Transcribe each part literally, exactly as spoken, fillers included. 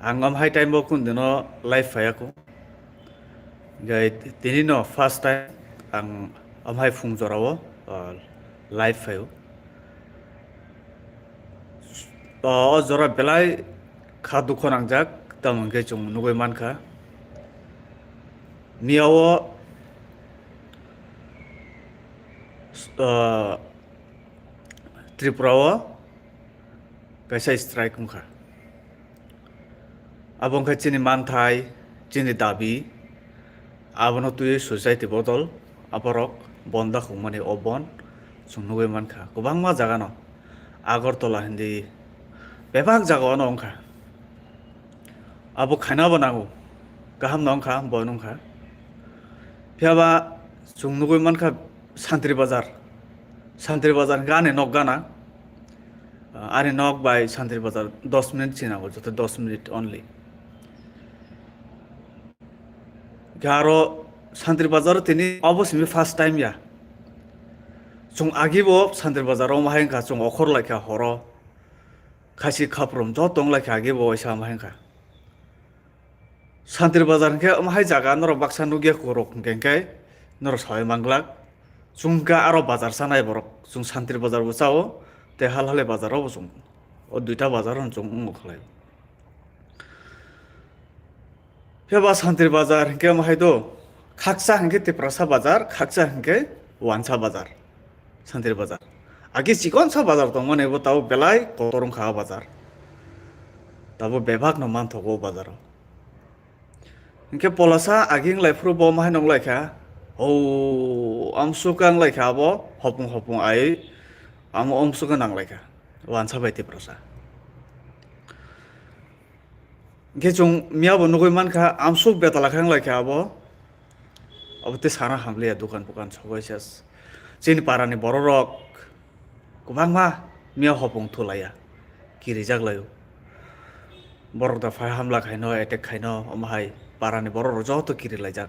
Ang amhai time bo kundino live phaiya ko. Gai tini no first time ang amhai phung jora o, ah, live phaio. O, o jora belai kha dukho nangjak, tamo hwnkhe chwng nugwi mankha. Miya o, ah, Tripura o kaisa strike wngkha. Abo wngkha chini manthai, chini dabi, abono twiwi society bodol, aborok bon da khungmani o bon chwng nugwi mankha. Kwbangma jagano, Agartala hindi bebak jagao wngkha. Abo khaina bo nango, kaham no wngkha, bon wngkha. Phiyaba chwng nugwi mankha Santri Bazar, Santri Bazar hwnkhe ani nok gana. Ah, ani nok bai Santri Bazar dos minute chini nango, joto dos minute only. Hwnkhe aro Santri Bazar o tini obo simi first time ya. Chwng agi bo Santri Bazar o wng hai wngkha, chwng okhor laikha horo. Khasi khaprom joto wng laikha agi bo waisa wng hai wngkha. Santri Bazar hwnkhe omo hai jaga norok baksa nukya, korok hwnkhe hwnkhe norok saui manglak. Chwng hwnkhe aro bazar chanai borok, chwng Santri Bazar bo chao, tei Halhale Bazar o bo chwng, o duita bazar o chwng wngo khlai. Phiya ba Santri Bazar hwnkhe omo hai do, khaksa hwnkhe Tiprasa Bazar, khaksa hwnkhe Wansa Bazar. Santri Bazar. Agi chikonsa bazar tongmani bo tabo belai kotor wngkha o bazar. Tabo bebak no manthogo o bazar o. Hwnkhe polasa agi wng lai phuru bo mahai nong lai kha. O amsuk wng lai kha abo hopung hopung ai amo amsuk nang lai kha. Wansa bai Tiprasa. Hwnkhe chwng miya bo nugwi mankha, amsuk betala khe wng lai kha abo. Abo tei sana hamliya, dukan bukan sogwi ses. Chini parani bororok kwbangma miya hopung thulaiya, kirijak laio. Borok da phai hamla khaino, attack khaino, omo hai parani bororok joto kirilaijak.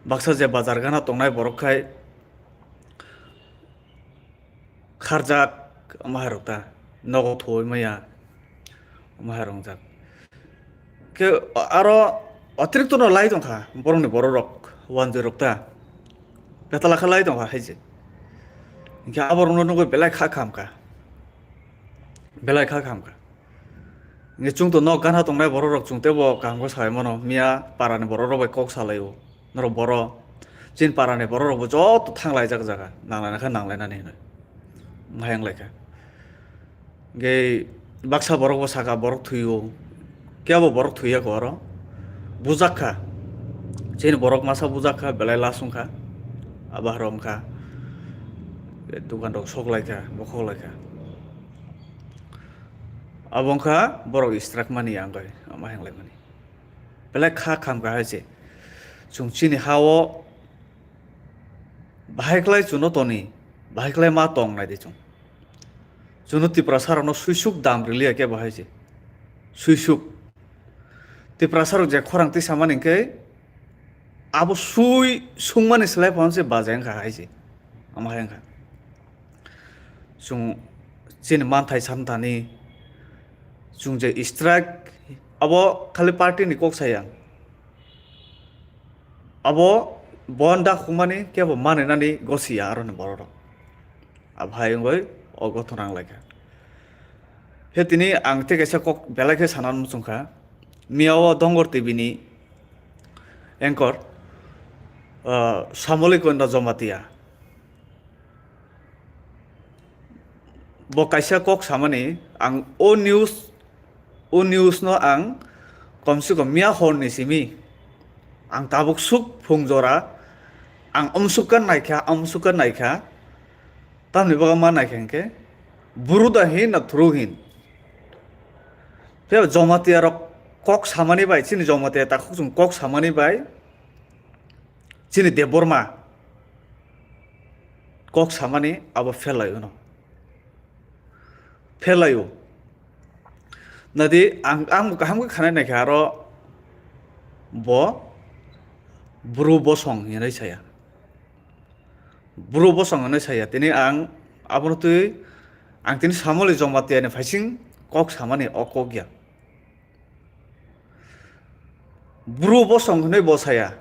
Baksa je bazar gana tongnai borok khai kharjak, omo hai rok ta nogo thuwi maya, omo hai rok wngjak. Khe aro otirikto no lai tongkha borokni bororok, wanjwi rok ta betala khe lai tongkha hai se. Hwnkhe aborokno nugwi belai kha khamkha, belai kha khamkha. Hwnkhe chwng to nok gana tongnai bororok, chwng teibo kaham khe sai mano, miya parani bororok bai kok salaio. Norok boro, chini parani bororokbo joto thanglaijak jaga, nanglaina khe nanglainani hinwi. Mayang laikha. Hwnkhe baksa borokbo saka borok thwio, kebo borok thwiya kho oro. Bujak kha. Chini borok masa bujak kha, belai last wngkha. Abo haro wngkha. Dukan rok sok laikha, bokhok laikha. Abo wngkha borok istrak mani ya wngkha, ama hinglai mani. Belai kha khamkha hai se. Chwng chini ha-o bahai khlai chwngno toni, bahai khlai ma tong nai di chwng. Chwngno Tiprasa rokno suisuk dam rwliya khe bahai se. Suisuk. Tiprasa rok je khorang twi samani hwnkhe abo sui sungmani slai phano se baja wngkha hai se. Ama hai wngkha. Chwng chini manthai samthani, chwng je strike, abo khali party ni kok saya. Abo bon da khumani kebo manwi nani gosi ya aroni borok rok. Abo hai wngwi o gothon ang laikha. Khe tini ang tei kaisa kok belai khe sana muchungkha. Miya o Dongor T V ni anchor, ah, Samoli Kondra Jomatia. Bo kaisa kok samani, ang o news, o news no ang komse kom miya hor ni simi ang tabuk suk phung jora ang umsuk kan naikha, umsuk kan naikha, tamni baga ma naikha hwnkhe buru da hin na thuru hin. Phiya Jomatia rok kok samani bai, chini Jomatia takhuk chwng kok samani bai, chini Debbarma kok samani abo phelai uno. Phelaio. Nadi ang, ang kaham khe khanai naikha aro bo bru bosong hinwi saya. Bru bosong hinwi saya. Tini ang abono twi ang tini Samoli Jomatia ni phaising kok samani o kok ya. Bru bosong hinwi bo saya,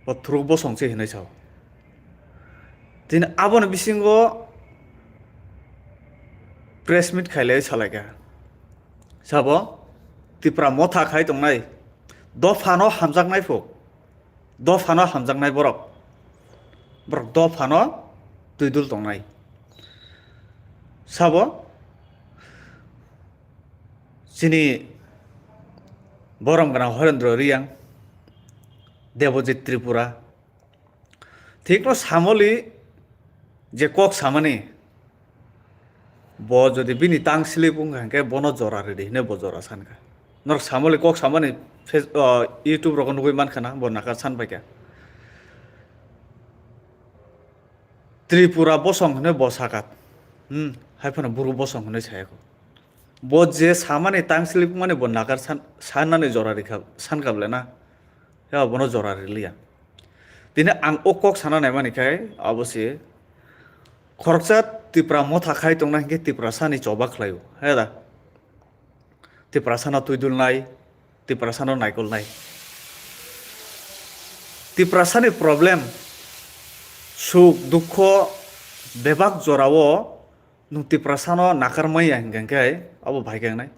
bo thuruk bosong se hinwi sao. Tini aboni bisingo press meet khailai salaikha. Sabo Tipra motha khai tongnai, dophano hamjaknai pho, dophano hamjaknai borok, borok dophano twidul tongnai. Sabo chini borom gwnang Horendra Riyang, Debojit Tripura, thikno Samoli je kok samani, bo jodi bini tang slip wngkha hwnkhe bono jora ridi hwnwi bo jora sankha. Norok Samoli kok samani Face-, o, YouTube rogo nugwi mankha na, bo nakar san paikha. Tripura bosong hwnwi bo sakha. Hmm, hai phano buru bosong hwnwi sayakho. Bo je samani tang slip mani bo nakar san, sanani jora rikha, sankha bole na. Ya bono jora riliya. Tini ang o kok sana naimani khai abo se khoroksa Tipra motha khai tongna hinkhe Tipra sani choba khlaio. He da. Tiprasano twidulnai, Tiprasano naikolnai. Tiprasani problem, suk, dukho, bebak jorao nwng Tiprasano nakar maya hinkhe abo bhai khe wngnai.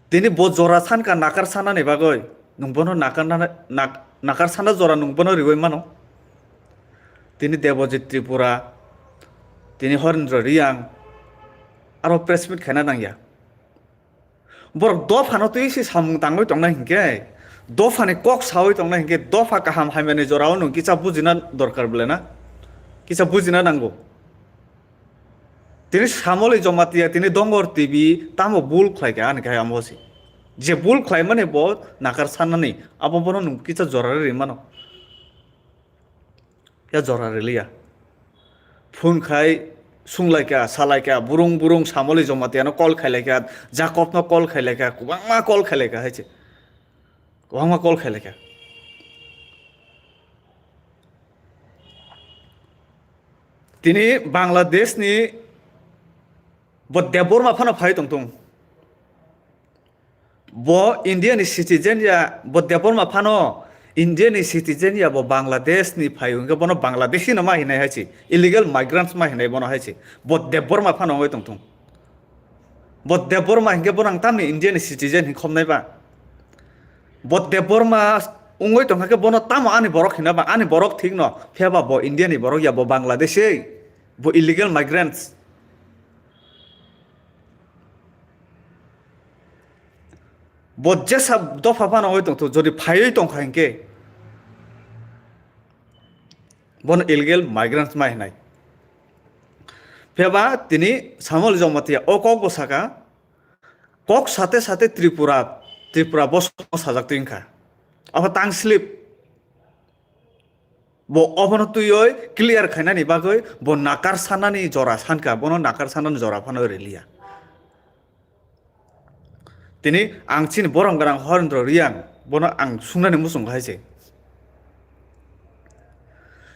Tini bo jora sankha nakar sanani bagwi, nwng bono nakar nana-, nak-, nakar sana jora nwng bono riwi mano. Tini Debojit Tripura, tini Horendra Riyang, aro press meet khaina nangya. Borok dophano twi se samung tangwi tongnai hinkhe, dophani kok sawi tongnai hinkhe, dopha kaham hamyani jorao nwng kisa bujina dorkar bole na, kisa bujina nango. Tini Samoli Jamatia, tini Dongor T V tamo bul khlaikha ani khai amo se. Je bul khlaimani bo nakar sanani, abo bono nwng kisa jora ri mano. Ya jora riliya. Phone khai sunglaikha, salaikha, burung burung Samoli Jamatiano call khailaikha, Jakobno call khailaikha, kwbangma call khailaikha hai se. Kwbangma call khailaikha. Tini Bangladeshni bo Debbarma phano phai tongthung. Bo India ni citizen ya, bo Debbarma phano India ni citizen ya, bo Bangladesh ni phai hwnkhe bono Bangladeshi no ma hinai hai se, illegal migrants ma hinai bono hai se. Bo Debbarma phano wngwi tongthung. Bo Debbarma hinkhe bono ang tamni India ni citizen hin khomnai ba. Bo Debbarma wngwi tongkha khe bono tamo ani borok hina ba, ani borok thik no, phiya ba bo India ni borok ya, bo Bangladeshi, bo illegal migrants. Bo jesa dopha phano wngwi tongtho, jodi phaiwi tongkha hinkhe bono illegal migrants ma hinai. Phiya ba tini Samol Jamatia o kok bo saka, kok sate sate Tripura, Tripura bosong sajak twi wngkha. Abo tang slip. Bo obono twiwi clear khainani bagwi bo nakar sanani jora sankha, bono nakar sanani jora phano riliya. Tini ang chini borom gwnang Horendra Riyang, bono ang sungnani muchungo hai se.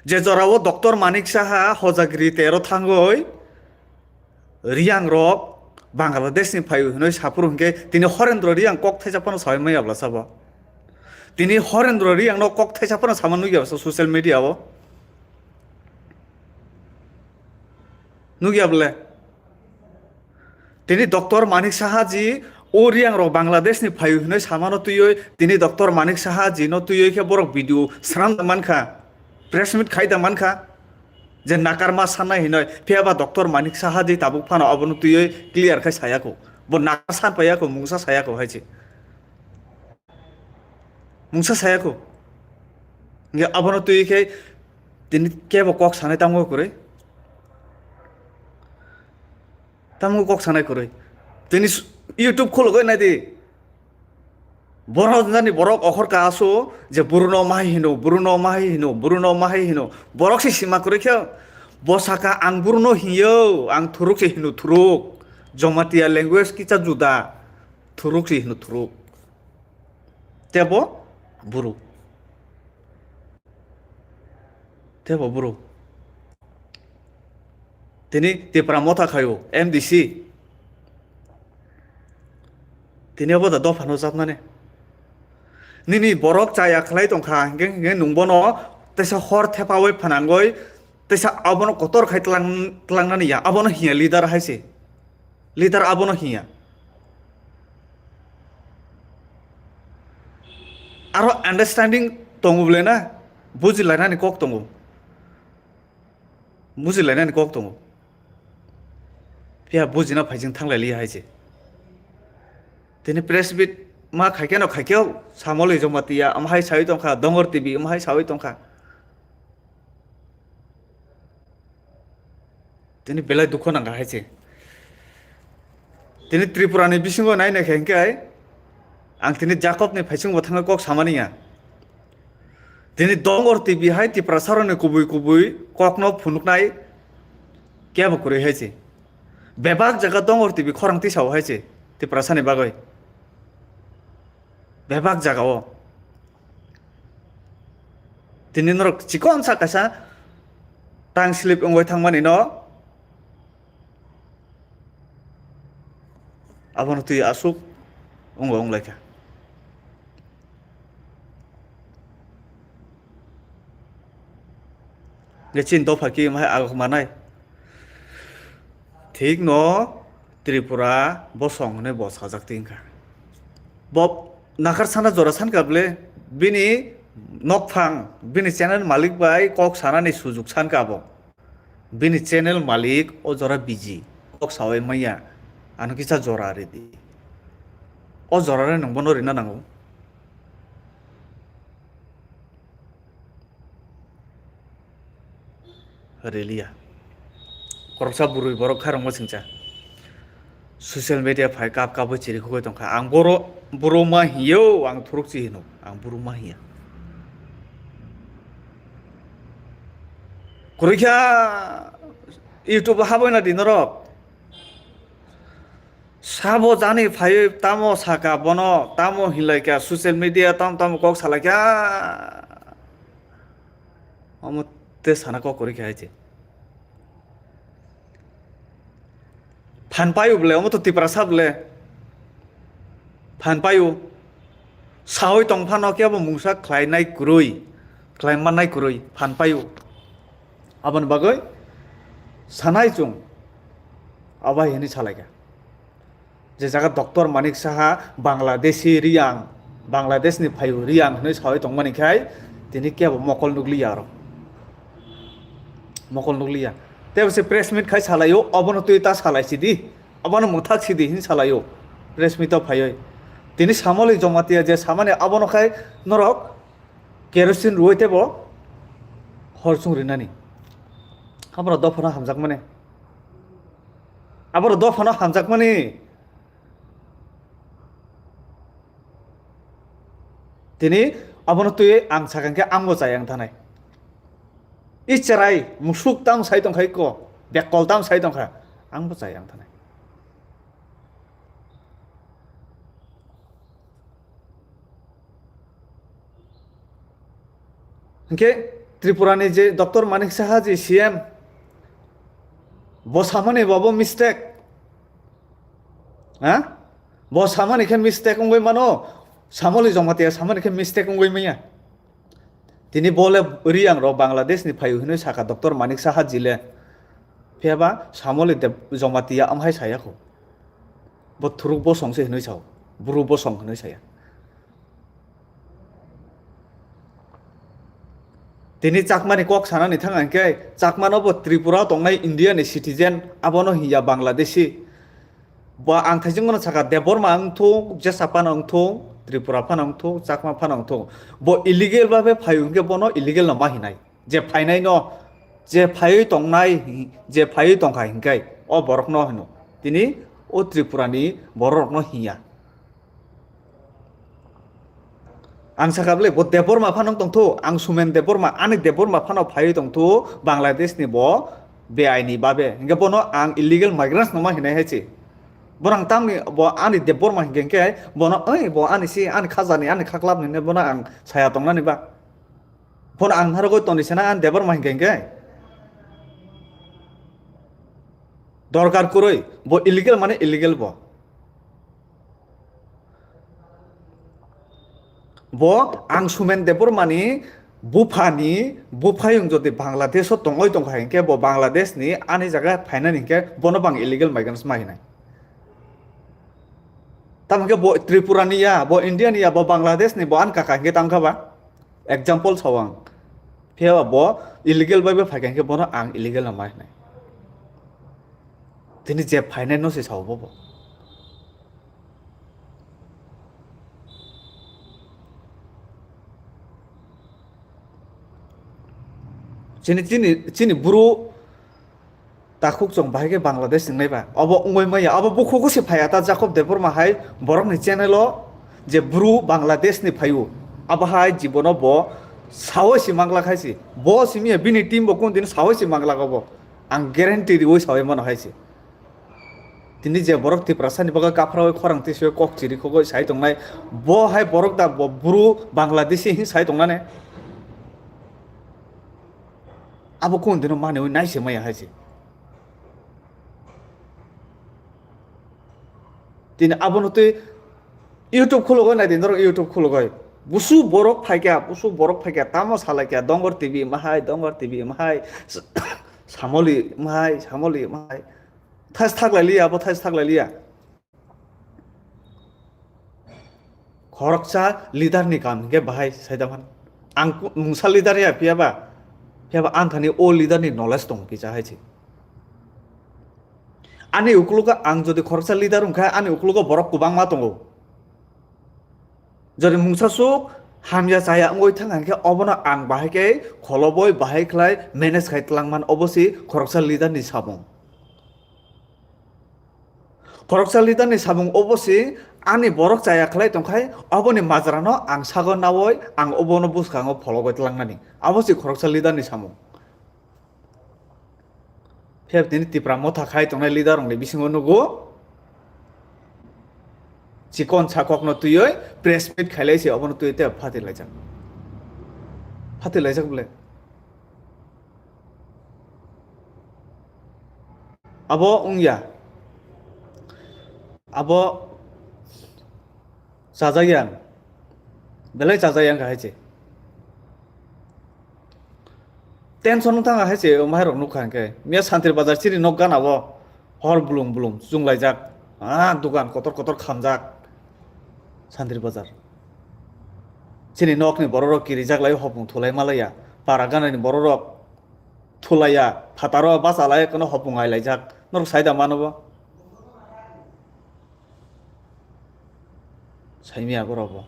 Je jorao Doctor Manik Saha hojagri tero thangwi Riyang rok Bangladesh ni phaio hinwi saphuru hinkhe tini Horendra Riyang kok thaisa phano sawi maya bwla sabo. Tini Horendra Riyang no kok thaisa phano sama nukya bwsa social media o. Nukya bwle. Tini Doctor Manik Saha ji o Riyang rok Bangladesh ni phaio hinwi samano twiwi tini Doctor Manik Saha ji no twiwi khe borok video sram mankha. Press meet khai da mankha je nakarma sanai hinoi, phiya ba Doctor Manik Saha ji tabuk phano abono twiwi clear khai sayakho, bo nakar san payakho, mungsa sayakho hai se. Mungsa sayakho. Nge abono twiwi khe tini kebo kok sanai tamo kwrwi. Tamo kok sanai kwrwi. Tini s-, YouTube khulugwi nai di. Borok jani borok okhor ka asu je Bruno mahai hino, Bruno mahai hino, Bruno mahai hino. Borok se sima kwrwi khe bo saka ang Bruno hiyo, ang thuruk se hino thuruk. Jamatia language kicha juda. Thuruk se hino thuruk. Tebo buru. Tebo buru. Tini Tipra motha khayo, M D C. Tini abo da dophano jatnani. Nini borok chaya khlai tongkha, hingke, hingke nwng bono teisa hor thepawi phanangwi, teisa abono kotor khai tlang-, tlangnani ya, abono hiya leader hai se. Leader abono hiya. Aro understanding tongo bole na, buji lainani kok tongo. Buji lainani kok tongo. Phiya bujina phaijing thanglai liya hai se. Tini press meet ma khaikhe no khaikhe, Samoli Jamatia, amhai sawi tongkha, Dongor T V, amhai sawi tongkha. Tini belai dukho nangkha hai se. Tini Tripura ni bisingo nai nai khe hingke ang tini Jacob ni phaising bo thangwi kok samani ya. Tini Dongor T V hai Tiprasa rok ni kubui kubui kok no phunuknai kebo kwrwi hai se. Bebak jaga Dongor T V khorang tisao hai se Tiprasa ni bagwi. Bebak jaga o. Tini norok chikon sa kaisa tang slip wngwi thangmani no. Abono twi aswk wngwi wnglaikha. Nge chini dopha khe mahai agok manai. Thik no Tripura bosong hwnwi bo sajak twi wngkha. Bo nakar sana jora sankha bwle, bini nokphang, bini channel malik bai kok sanani sujuk sankha bo. Bini channel malik o jora busy. Kok sawi manya. Ano kisa jora ridi. O jora re nang bono rina nango. Relia. Koroksa bwrwi borok khairokma singcha. Social media phai kap kap bai chiri khugwi tongkha. Ang boro, boro ma hiyo, ang thuruk chi hino. Ang boro ma hiya. Kwrwikha YouTube haboi na di norok. Sabo jani phaiwi tamo saka bono, tamo hinlaikha, social media tamo tamo kok salaikha. Omo te sana kok kwrwikha hai se. Phan paio bole, omo to Tiprasa bole. Phan paio. Sawi tong phano kebo mungsa khlainai kwrwi, khlai mannai kwrwi, phan paio. Aboni bagwi sanai chwng, abo hai hwnwi salaikha. Je jaga Doctor Manik Saha Bangladeshi Riyang, Bangladeshni phaio Riyang hwnwi sawi tongmani khai, tini kebo mokol nukliya aro. Mokol nukliya. Tei bo se press meet khai salaio, obono twi ta salai sidi, obono mwthak sidi hin salaio. Press meet o phaioi. Tini Samoli Jamatia je samani abono khai norok kerosene ruoi tebo hor chwng rinani. Aboro dophano hamjakmani. Aboro dophano hamjakmani. Tini abono twi ang sakha khe ang bo chai ang thanai. I cherai musuk tam sai tongkha ikko, bekkol tam sai tongkha, ang bo chai ang thanai. Hingke Tripura ni je Doctor Manik Saha ji C M, bo samani bo, bo mistake. Ha? Bo samani khe mistake wngwi mano, Samoli Jamatia samani khe mistake wngwi manya. Tini bo le Riyang rok Bangladesh ni phaio hinwi sakha Doctor Manik Saha ji le. Phiya ba Samoli de Jamatia amhai saya kho. Bo thuruk bosong se hinwi sao. Bru bosong hinwi saya. Tini Chakmani kok sanani thang hingke Chakmano bo Tripura tongnai India ni citizen abono hiya Bangladeshi. Bo ang thaising bono saka Debbarma wngthung, Jesa phano wngthung, Tripura phano wngthung, Chakma phano wngthung. Bo illegal babe phai hingke bono illegal no ma hinai. Je phainai no, je phaiwi tongnai, je phaiwi tongkha hingke o borok no hino. Tini o Tripura ni borok no hinya. Ang sakha bwle, bo Debbarma phano tongthu, ang Sumen Debbarma, ani Debbarma phano phaiwi tongthu, Bangladesh ni bo beaini babe. Hingke bono ang illegal migrants no ma hinai hai se. Borang tamni bo ani Debbarma hingke hingke, bono, "Oi, bo ani si, ani khajani, ani khaklap ni," hinwi bono ang saya tongnani ba. Bono ang narwgwi toni sana ani Debbarma hingke hingke. Dorkar kwrwi, bo illegal mane illegal bo. Bo ang Sumen Debbarmani buphani buphayung jodi Bangladesho tongoi tongkha hinkhe bo Bangladeshni ani jaga phainani hinkhe bono bang illegal migrants ma hinai. Tamo hinkhe bo Tripurani ya, bo Indiani ya, bo Bangladeshni, bo ani kaka hinkhe tangkha ba? Example sao ang. Phiyaba bo illegal bai bai phaikha hinkhe bono ang illegal no ma hinai. Tini je phainai no se sao bo bo. Chini, chini, chini bru takhuk chwng bahai khe Bangladesh wngnai ba. Obo wngwi maya, obo bukhuk se phaiya ta Jacob Debbarma hai borokni channel o je bru Bangladesh ni phaio. Abo hai jibono bo sawi se mangla khai se. Bo simi ya bini team bo kun din sawi se mangla obo. Ang guarantee riwi sawi mano hai se. Tini je borok Tiprasani bagwi kaphrawi khorang tisiwi kok chiri khogwi sai tongnai, bo hai borok da bo bru Bangladeshi hin sai tongnani? Abo kun dino maniwi nai se maya hai se. Tini abono twi YouTube khulogoi nai di norok, YouTube khulogoi. Busu borok phaikya, busu borok phaikya, tamo salaikya, Dongor T V mahai, Dongor T V mahai, Samoli mahai, Samoli mahai. Thas thaklai liya, abo thas thaklai liya. Khoroksa leader ni kam hinkhe bahai sai da man. Ang ku-, mungsa leader ya phiya ba, phiya ba ang thani o leader ni knowledge tongo kisa hai se. Ani ukulugo ang jodi khoroksa leader wngkha, ani ukulugo borok kwbangma tongo. Jodi mungsa suk hamya chaya wngwi thang hinkhe obono ang bahai khe kholoboi bahai khlai manage khai twlang man, obo se khoroksa leader ni samung. Khoroksa leader ni samung obo se ani borok chaya khlai tongkhai, oboni majrano ang sago nawoi ang obono bwskango phologoi tlangnani. Abo se khoroksa leader ni samung. Phiya tini Tipra motha khai tongnai leader rokni bisingo nugo chikon sakokno twiwi press meet khailai se obono twiwi tei phatwi laijak. Phatwi laijak bole. Abo wngya. Abo chajakya. Belai chajakya wngkha hai se. Tension wng thangkha hai se, o mahairok nukha hinkhe. Miya Santri Bazar chini nok gana o hor bulum bulum chwnglaijak. Ah, dukan kotor kotor khamjak. Santri Bazar. Chini nokni bororok kirijak lai hopung thulai malaya. Para ganani bororok thulaiya, phataro bachalai kono hopung ailaijak. Norok saida mano bo? Saimya borok bo.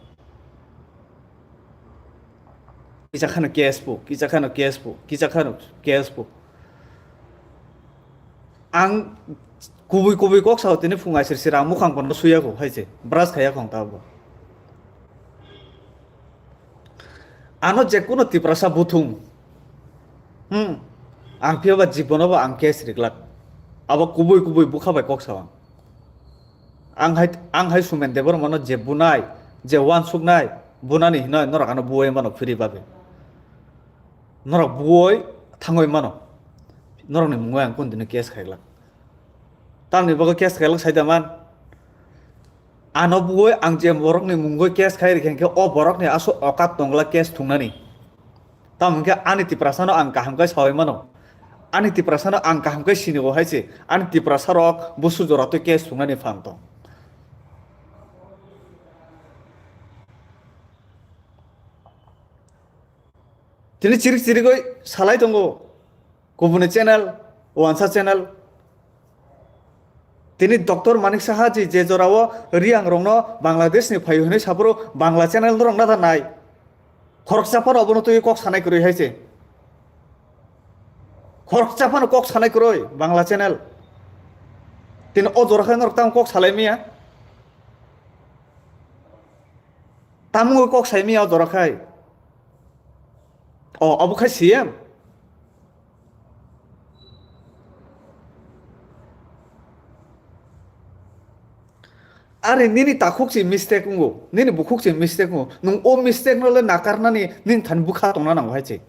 Kisa khano case bo, kisa khano case bo, kisa khano case bo. Ang kubui kubui kok sao tini phung aisir sir ang mukhang bono suya kho hai se, brush khaya khong ta bo. Ano je kuno Tiprasa buthung. Hmm. Ang phiya ba jibono bo ang case riklak. Abo kubui kubui bukha bai kok sao ang. Ang hai, ang hai Sumen Debbarmano je bunai, je wansuknai, bunani hinoi norok ano buwai mano phiri babe. Norok buwai thangoi mano. Norokni mungoi ang kun dino case khailak. Tamni bagwi case khailak sai da man. Ano buwai ang je borokni mungoi case khai rikha hinkhe o borokni aswk okat tongla case thungnani. Tamo hinkhe ani Tiprasano ang kaham khe sawi mano. Ani Tiprasano ang kaham khe sinio hai se. Ani Tiprasarok busu jora twi case thungnani phan tong. Tini chirik chirigwi salai tongo. Kubuni channel, wansa channel. Tini Doctor Manik Saha ji je jorao Riang rokno Bangladesh ni phaio hinwi saphuru Bangla channel norok nata nai. Khoroksa phano obono twi kok sanai kwrwi hai se. Khoroksa phano kok sanai kwrwi Bangla channel. Tini o jora khe norok tamo kok salai miya? Tamo kok sai miya o jora khai? O, obo khai C M? Are nini takhuk se mistake wngo, nini bukhuk se mistake wngo. Nwng o mistake no le nakarnani nini thani bwkha tongna nango hai se.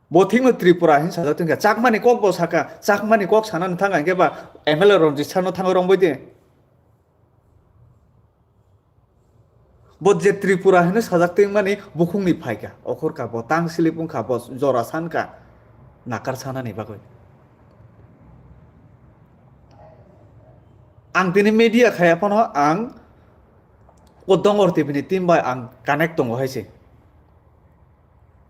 Bo thikno Tripura hin sajak tongkha. Chakmani kok bo saka, Chakmani kok sana nang thang hinkhe ba M L A Ranjit sir no thangwi rwngbai de. Bo je Tripura hwnwi sajak tongmani bukhukni phaikha, okhorkha, bo tang slip wngkha, bo jora sankha nakar sanani bagwi. Ang tini media khaya phano ang o Dongor T V ni team bai ang connect tongo hai se.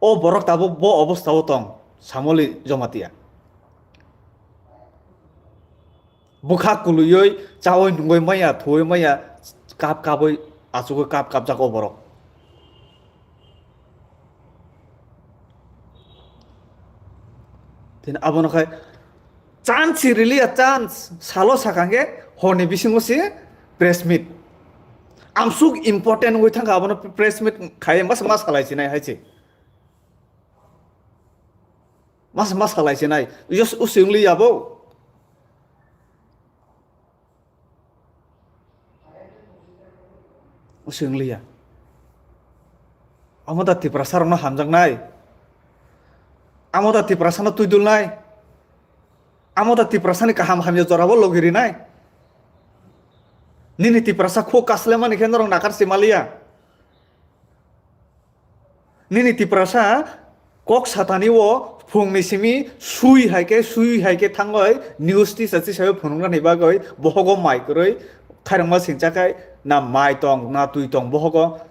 O borok tabuk bo obostao tong, Samoli Jomatia. Bwkha kwlwiwi chawi nungwi maya, thuwi maya, kap kapwi achugwi kap kapjak o borok. Tini abono khai chance si riliya, chance salo sakangkhe horni bisingo se press meet. Amsuk important wngwi thangkha, abono press meet khai masa ma salai sinai hai se. Mas mas salai se nai. Just using li abo. Using li ya. Amo da Tiprasa rokno hamjak nai. Amo da Tiprasa no tuidul nai. Amo da Tiprasa ni kaham hamya jora bo logi ri nai. Nini Tiprasa khuk kasle mani khe norok nakar si maliya. Nini Tiprasa kok satani o phungni simi sui hai khe, sui hai khe thangoi news tisa tisa phunukna ni bagoi bohogo mai kwrwi khairokma singcha khai na mai tong na twi tong bohogo,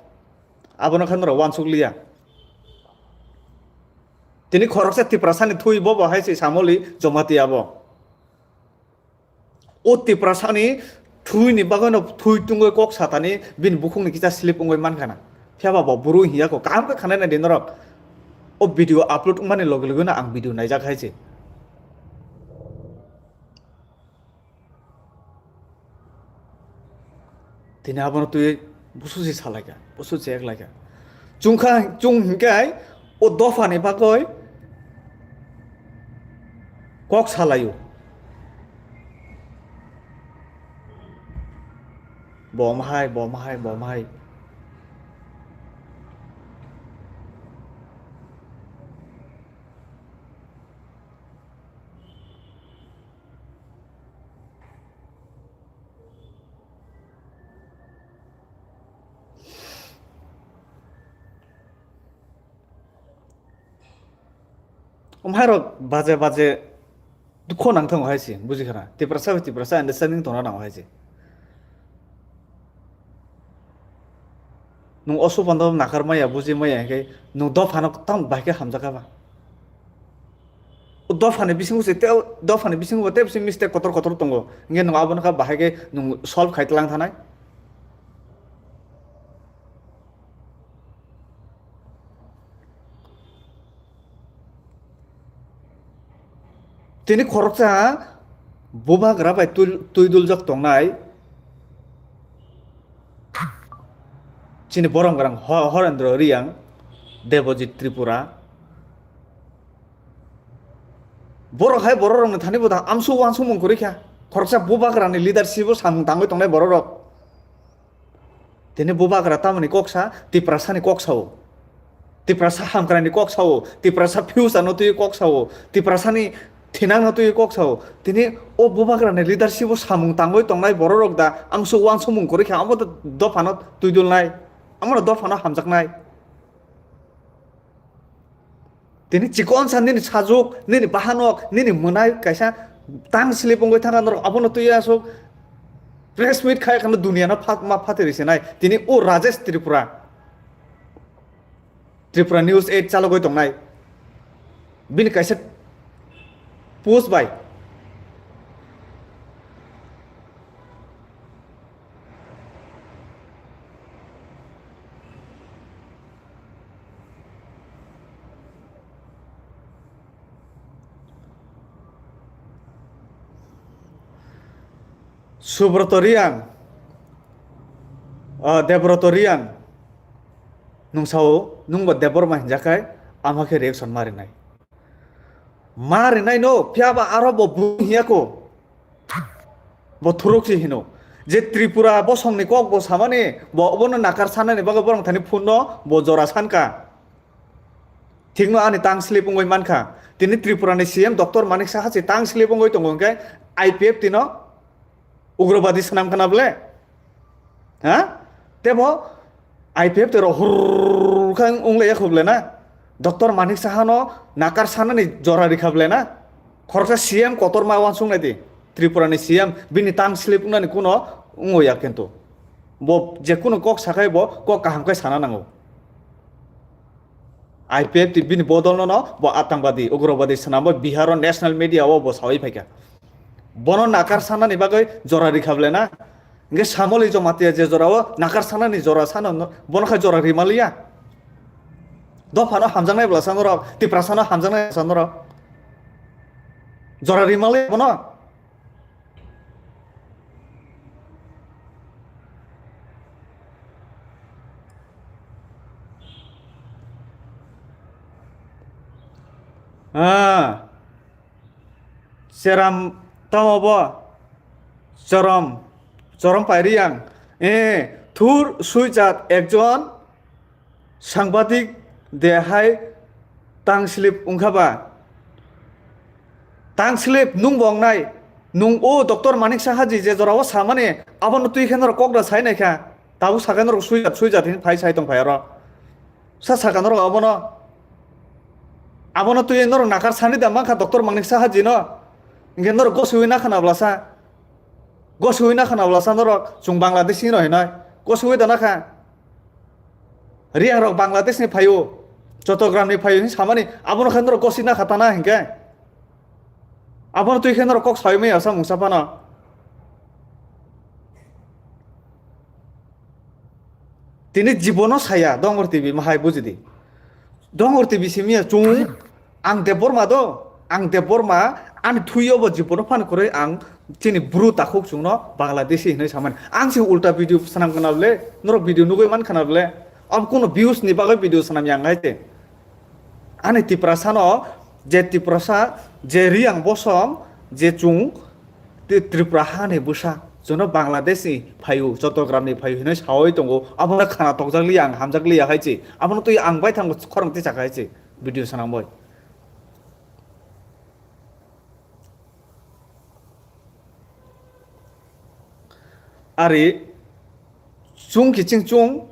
abono khe norok uansuk liya. Tini khoroksa Tiprasa ni thui bobo hai se Samoli Jomatia bo. O Tiprasani thwini bagwino thwi tungwi kok satani bini bukhukni kisa slip wngwi mankha na. Phiya ba bo bwrwi hiya kho, kaham khe khanai nai di norok. O video upload wngmani loge loge no ang video naijak hai se. Tini abono twi busu si salaikha, busu si eklaikha. Chungkha, chung hinkhe o dophani bagwi kok salaio. Bo mahai, bo mahai, bo mahai. Omhairok baje baje dukho nangthango hai se, buji khana. Tiprasa bai Tiprasa understanding tongna nango hai se. Nwng oso panda nakar maya, buji maya, hinkhe nwng dophano tamo bahai khe hamjakha ba? O dophani bisingo se tei, dophani bisingo bo tei bisingo mistake kotor kotor tongo. Hinkhe nwng abono kha bahai khe nwng solve khai tlang thanai. Tini khoroksa bubagra bai twi, twi duljak tongnai chini borom gwnang Ho-, Horendro Riyang, Debojit Tripura. Borok hai borok rokni thani bo da amsu uansukmung kwrwi kha. Khoroksa bubagrani leadership o samung tangwi tongnai borok rok. Tini bubagra tamoni kok sa, Tiprasani kok sao. Tiprasa hamkraini kok sao, Tiprasa future no twi kok sao, Tiprasani thinang no twi kok sao. Tini o bubagrani leadership o samung tangwi tongnai borok rok da amsu uansukmung kwrwi kha, amo da dophano twi dulnai, amo da dophano hamjaknai. Tini chikon sa nini sajuk, nini bahanok, nini mwnai kaisa tang slip wngwi thangkha norok abono twi aswk press meet khai kheno dunia no phat-, ma phatwi rwsinai. Tini o Rajesh Tripura, Tripura News eight chalogwi tongnai. Bini kaisa post bai Subroto Riyang, ah, Debroto Riyang, nwng sao, nwng bo Debbarma hinjak khai, ama khe reaction ma rinai. Ma rinai no, phiya ba aro bo bung hiya ko. Bo thuruk si hino. Je Tripura bosong ni kok bo samani, bo obono nakar sanani bagwi borok thani phone no bo jora sanka. Thikno ani tang slip wngwi mankha. Tini Tripura ni C M Doctor Manik Saha se tang slip wngwi tongo hwnkhe I P F T no ugrobadi swnam khna ble? Ha? Tebo I P F T rok hurr khe wng le ya khuble na. Doctor Manik Saha no nakar sanani jora rikha ble na. Khoroksa C M kotor ma wansuk nai di. Tripura ni C M bini tongue slip wngnani kuno wngwi ya kintu. Bo je kuno kok sakhai bo kok kaham khe sana nango. I P F T bini bodol no no bo atangwadi, ugrobadi swnamwi Bihar o national media o bo sawi phaikha. Bono nakar sanani bagwi jora rikha ble na. Hingke Samoli Jamatia je jorao nakar sanani jora sano no-, bono khe jora rimaliya. Dophano hamjaknai bwlasa norok, Tiprasano hamjaknai bwlasa norok. Jora rimaliya bono. Ah. Cheram tamo bo? Chorom, chorom pairiyang. Eh, thur suijat ekjon sangbadik de hai tang slip wngkha ba? Tang slip nung bo wngnai. Nung o Doctor Manik Saha ji je jora o samani abono twi khe norok kok da sai nai kha. Tabuk sakhe norok suijat, suijat hini phai sai tong phai oro. Sa sakha norok abono. Abono twi norok nakar sani da mankha Doctor Manik Saha ji no. Hingke norok gosiwi nakha na bwlasa. Gosiwi nakha na bwlasa norok chwng Bangladeshi no hinoi. Gosiwi da nakha. Riyang rok Bangladesh ni phaio. Chottogram ni phaio hin samani abono khe norok gosi nakha tana hingke. Abono twi khe norok kok sawi maya sa mungsa phano. Tini jibono saya Dongor T V mahai bujidi. Dongor T V simiya chung ang Debbarma do, ang Debbarma ani thuyo bo jibono phan kwrwi ang chini bru takhuk chungno Bangladeshi hinwi samani. Ang se ulta video sanam kana bole, norok video nugwi man kana bole. Am kuno views ni bagwi video sanam yang hai te. Ani Tiprasa no je Tiprasa je Riyang bosom je chung Ti-, Tripura hani bwsa, jono Bangladesh ni phaio, Chottogram ni phaio hinwi sawi tongo. Abono khana tokjak liya, ang hamjak liya hai se. Abono twi ang bai thango khorang tisa hai se. Video sanang bai. Ari, chung kiching chung,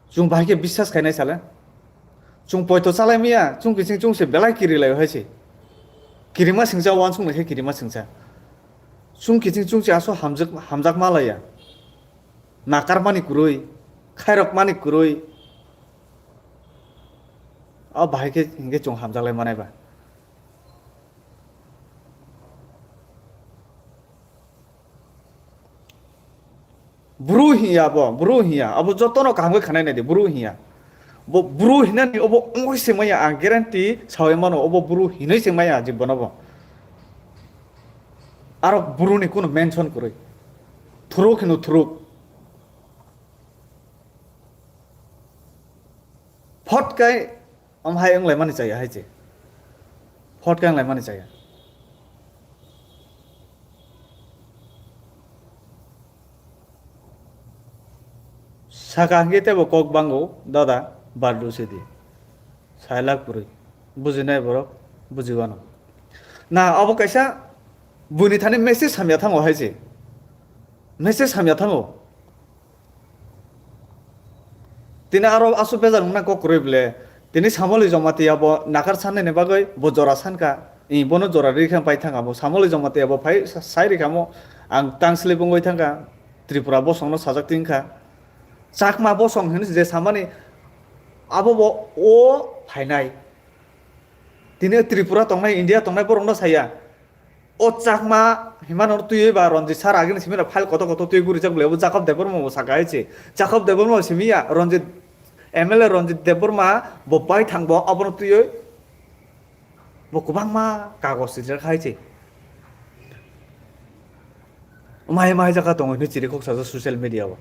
chung bahai khe biswas khainai sale. Chung poito chalai maya, chung kiching chung se belai kiri lai hai se. Kirima singcha wansuk nai khe kirima singcha. Chung kiching chung se aso hamjak, hamjak malaya. Nakar mani kwrwi, khairok mani kwrwi. O bahai khe hingke chung hamjak lai manai ba. Bru hiya bo, bru hiya. Abo jotono kaham khe khanai nai di, bru hiya. Bo bru hinani obo ongoi se maya, ang guarantee sawi mano, obo bru hinoi se maya jibono bo. Aro bru ni kuno mention kwrwi. Thuruk hino thuruk. Phot kai Om hai wng laimani chaya hai se. Phot khe wng laimani chaya. Saka hwnkhe teibo kok bango, dada, bardu sidi. Sailak kwrwi. Bujinai borok, bujiwano. Na, obo kaisa buini thani message hamya thango hai se. Message hamya thango. Tini aro aswk bejal wngna kok kwrwi ble. Tini Samoli Jamatia bo nakar sanani bagwi bo jora sankha. I bono jora rikha pai thangkha bo. Samoli Jamatia bo phai sa-, sai rikha mo. Ang tang slip wngwi thangkha. Tripura bosongno sajak tingkha. Chakma bosong hinwi je samani abo bo o phainai. Tini Tripura tongnai, India tongnai borokno saya. O Chakma himano twiwi ba Ranjit sir agini simi file koto koto twi gurijak bwlai bo Jacob Debbarma bo saka hai se. Jacob Debbarma simi ya Ranjit M L A Ranjit Debbarma bo bai thang bo abono twiwi bo kwbangma kagoj rijak hai se. Mai mai jaga tongo hinwi chiri khok sajak social media o.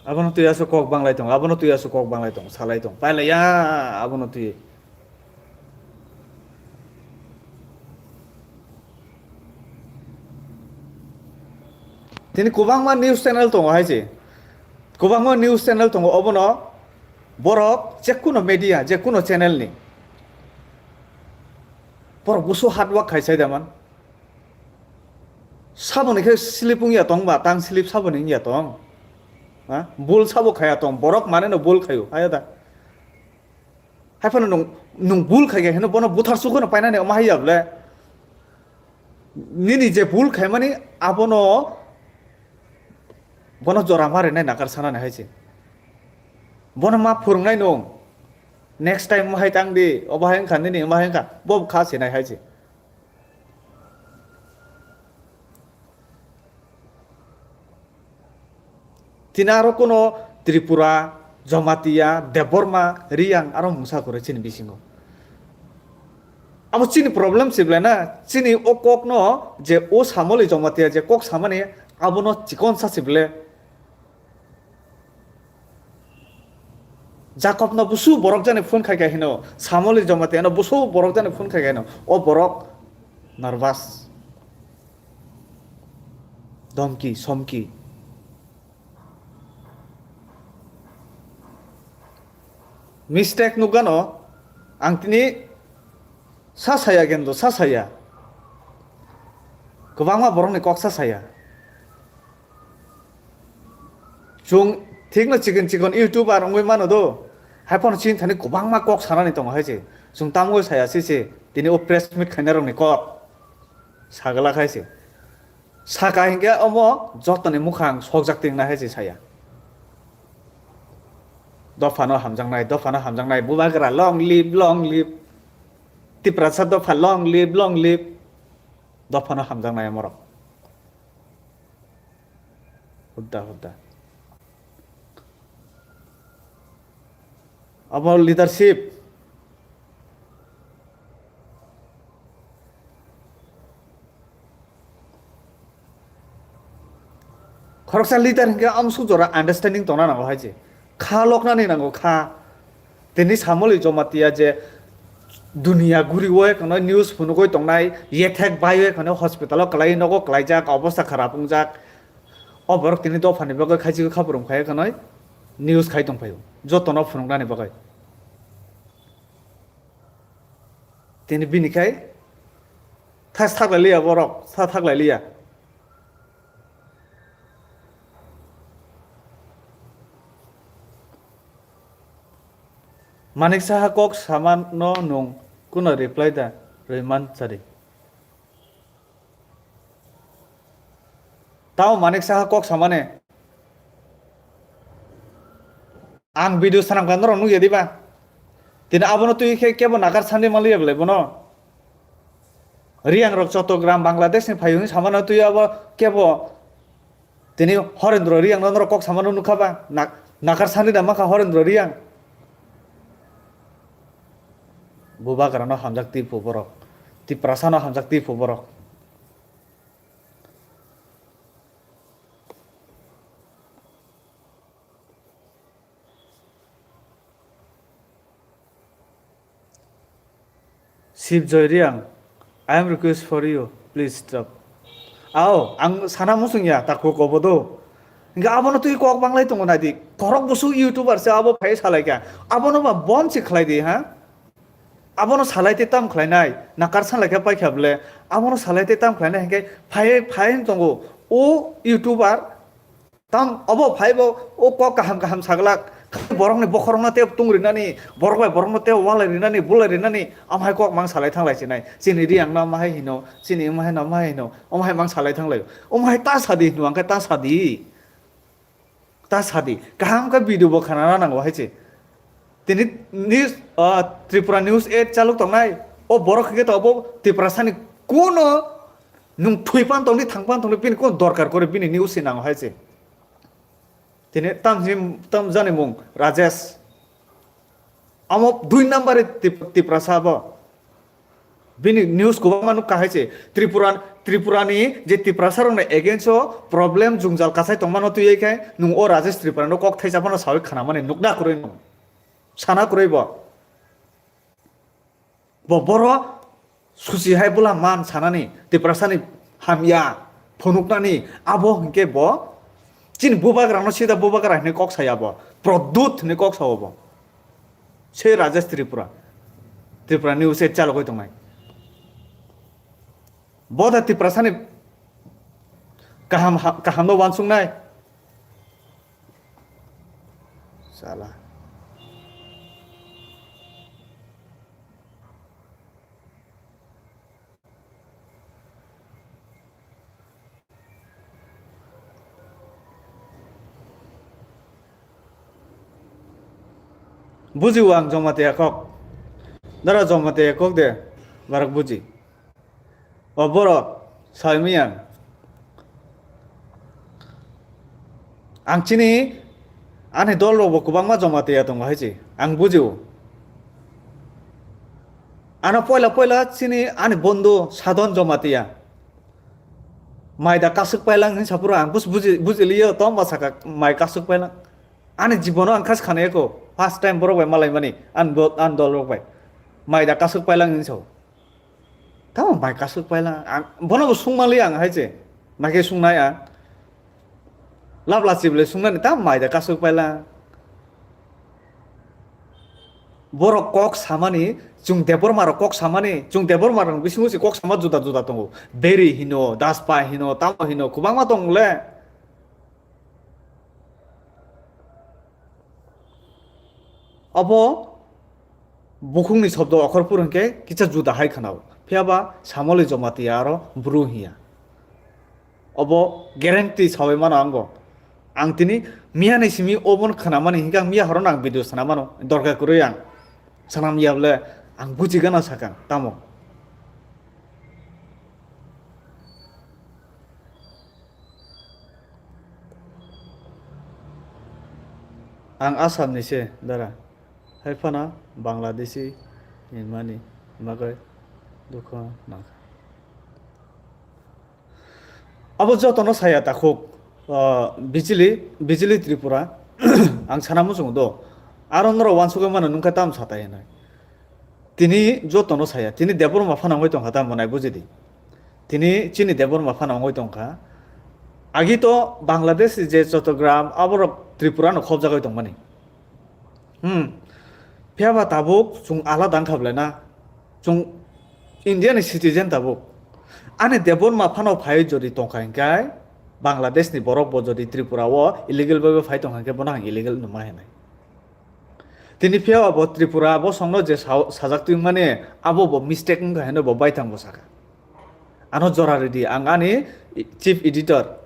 Abono twi aswk kok banglai tongo, abono twi aswk kok banglai tongo, salai tongo, pailaiya abono twi. Tini kwbangma news channel tongo hai se, kwbangma news channel tongo, obono borok jekuno media, jekuno channel ni borok busu hard work khai sai da man. Saboni khe slip wngya tong ba, tang slip saboni wngya tong. Ha? Bul sabo khaya tong, borok mane no bul khayo, haya da. Hai phano nung, nung bul khai khe hino bono buthar sukhono painani omo hai ya bole. Nini je bul khaimani abono bono jora ma rinai nakar sanani hai se. Bono ma phwrwngnai nung. Next time omo hai tang di, obo hai wngkha nini, omo hai wngkha, bo kha sinai hai se. Tini aro kuno Tripura, Jamatia, Debbarma, Riyang aro mungsa kwrwi chini bisingo. Abo chini problem se ble na, chini o kokno je o Samoli Jamatia je kok samani abono chikon sa se ble. Jakobno busu borok jani phone khai khai hino, Samoli Jamatia no busu borok jani phone khai khai hino, o borok nervous. Domki, somki. Mistake nukgano, ang tini sa saya gendo, sa saya. Kwbangma borokni kok sa saya. Chwng thikno chikon chikon YouTuber wngwi mano do. Hai phano chini thani kwbangma kok sanani tongo hai se. Chwng tamungwi saya se se. Tini o press meet khainai rokni kok. Sagala khai se. Saka hinkhe omo jotoni mukhang sokjak ting nai hai se saya. Dophano hamjaknai, dophano hamjaknai. Bubagra long live, long live. Tiprasa dopha long live, long live. Dophano hamjaknai omorok. Hudda, hudda. Abo leadership. Khoroksa leader hinkhe amsuk jora understanding tongna nango hai se. Kha loknani nango kha. Tini Samoli Jamatia je dunia guriwi khano news phunugwi tongnai, yethek baiwi khano hospital o kwlai nogo kwlaijak, obostha kharap wngjak. O borok tini dophani bagwi khaisik khapurum khai khano news khai tongphaio. Jotono phunuknani bagwi. Tini bini khai thas thaklai liya borok, sa thaklai liya. Manik Saha kok samano nung kuno reply da rwi man chari. Tamo Manik Saha kok samane. Ang video sanam kha norok nukya diba? Tini abono twi khe kebo nakar sandi manliya belai bono. Riyang rok Chottogram Bangladesh ni phaiyung samano twi abo kebo tini Horendro Riyang no norok kok samano nukha ba? Nak-, nakar sandi da makha Horendro Riyang. Bubagra no hamjak twi phu borok. Tiprasa no hamjak twi phu borok. Sibjoy Riang, I am request for you, please stop. Ao, ang sana musung ya, takhu kobo do. Hingke abono twi kok banglai tongo nai di. Korok busu YouTuber se abo phai salai kha. Abono ba bon se khlai di, ha? Abono salai te tam khlai nai. Nakar salai kha pai kha bole. Abono salai te tam khlai nai hingke phai, phai tongo. O YouTuber Tam obo phai bo o kok kaham kaham saglak, borokni bokhorokno tei tung rinani, borok bai borokno tei walai rinani, bulai rinani, amhai kok mang salai thanglai sinai. Chini Riang no amhai hino, chini amhai no amhai hino, amhai mang salai thanglai. Amhai ta sadi hino, angkhe ta sadi. Ta sadi. Kaham khe video bo khanana nango hai se. Tini news, ah, Tripura News eight chalok tongnai. O borok hingke to obo Tiprasani kuno nung thwi pan tongdi, thang pan tongdi, bini kuno dorkar kore, bini news se nango hai se. Tini tam si, tam jani mung Rajesh. Amo dui number e Tip-, Tiprasa bo. Bini news kwbangma nukha hai se. Tripura, Tripura ni je Tiprasa rokni against o problem jungjal kasai tongmano twiwi khe nung o Rajesh Tripura no kok thaisa phano sawi khana mani nukna kwrwi no. Sana kwrwi bo. Bo boro susi hai bula man sanani, Tiprasani hamya phunuknani, abo hinkhe bo chini bubagrano sida bubagra hinwi kok saya bo, Produt hinwi kok sao bo. Se Rajesh Tripura, Tripura News e chalogwi tongnai. Bo da Tiprasani Kaham ha-, kahamno uansuknai. Sala. Buji o ang Jamatia kok. Dara Jamatia kok de, barok buji. O borok, saimiyang. Ang chini, ani dol rok bo kwbangma Jamatia tongo hai se. Ang buji o. Ano poila poila chini ani bondo Sadon Jamatia. Mai da kasuk pailang hin sapuro ang bus buji, buji liyo, tong ba saka mai kasuk pailang. Ani jibono ang khas khana eko, first time borok bai malai mani, an bo-, an dol rok bai. Mai da kasuk pailang hin so. Tamo mai kasuk pailang, ang, bono bo sung mali ang hai se. Mai ke sung nai ang. Lab la chible sung nani, tamo mai da kasuk pailang. Borok kok samani, chung Debbarma rok kok samani, chung Debbarma rok bisingo se kok sama juda juda tongo. Beri hino, Daspa hino, tamo hino, kwbangma tong le. Obo bukhukni shobdo okhorphur hwnkhe kisa juda hai khwnao. Phiyaba Samoli Jamatia aro Bru hiya. Obo guarantee sawi mano ang bo. Ang tini miyani simi obono khwnamani hinkhe ang miya horono ang video sana mano. Dorkar kwrwi ang sanam ya bole ang buji gana sakang tamo. Ang Assam ni se dara. Hai phano Bangladeshi hinmani bagwi dukho nangkha. Abo jotono saya takhuk, ah, Bijili, Bijili Tripura, ang sana muchungo do. Aro norok uansukgwi mano nungkha tam satai hinwi. Tini jotono saya, tini Debbarma phano wngwi tongkha tamo nai bujidi. Tini chini Debbarma phano wngwi tongkha. Agi to Bangladesh je Chattogram aborok Tripura no khobjagwi tongmani. Hmm. Phiyaba tabuk chwng alada wngkha belai na. Chwng India ni citizen tabuk. Ani Debbarma phano phai jodi tongkha hinkhe Bangladesh ni borok bo jodi Tripura o illegal bai phai tongkha hinkhe bono ang illegal numa hinai. Tini phiyaba bo Tripura bosongno je sa-, sajak twi mani abo bo mistake wngkha hino bo baithang bo saka. Ano jora ridi, ang ani chief editor,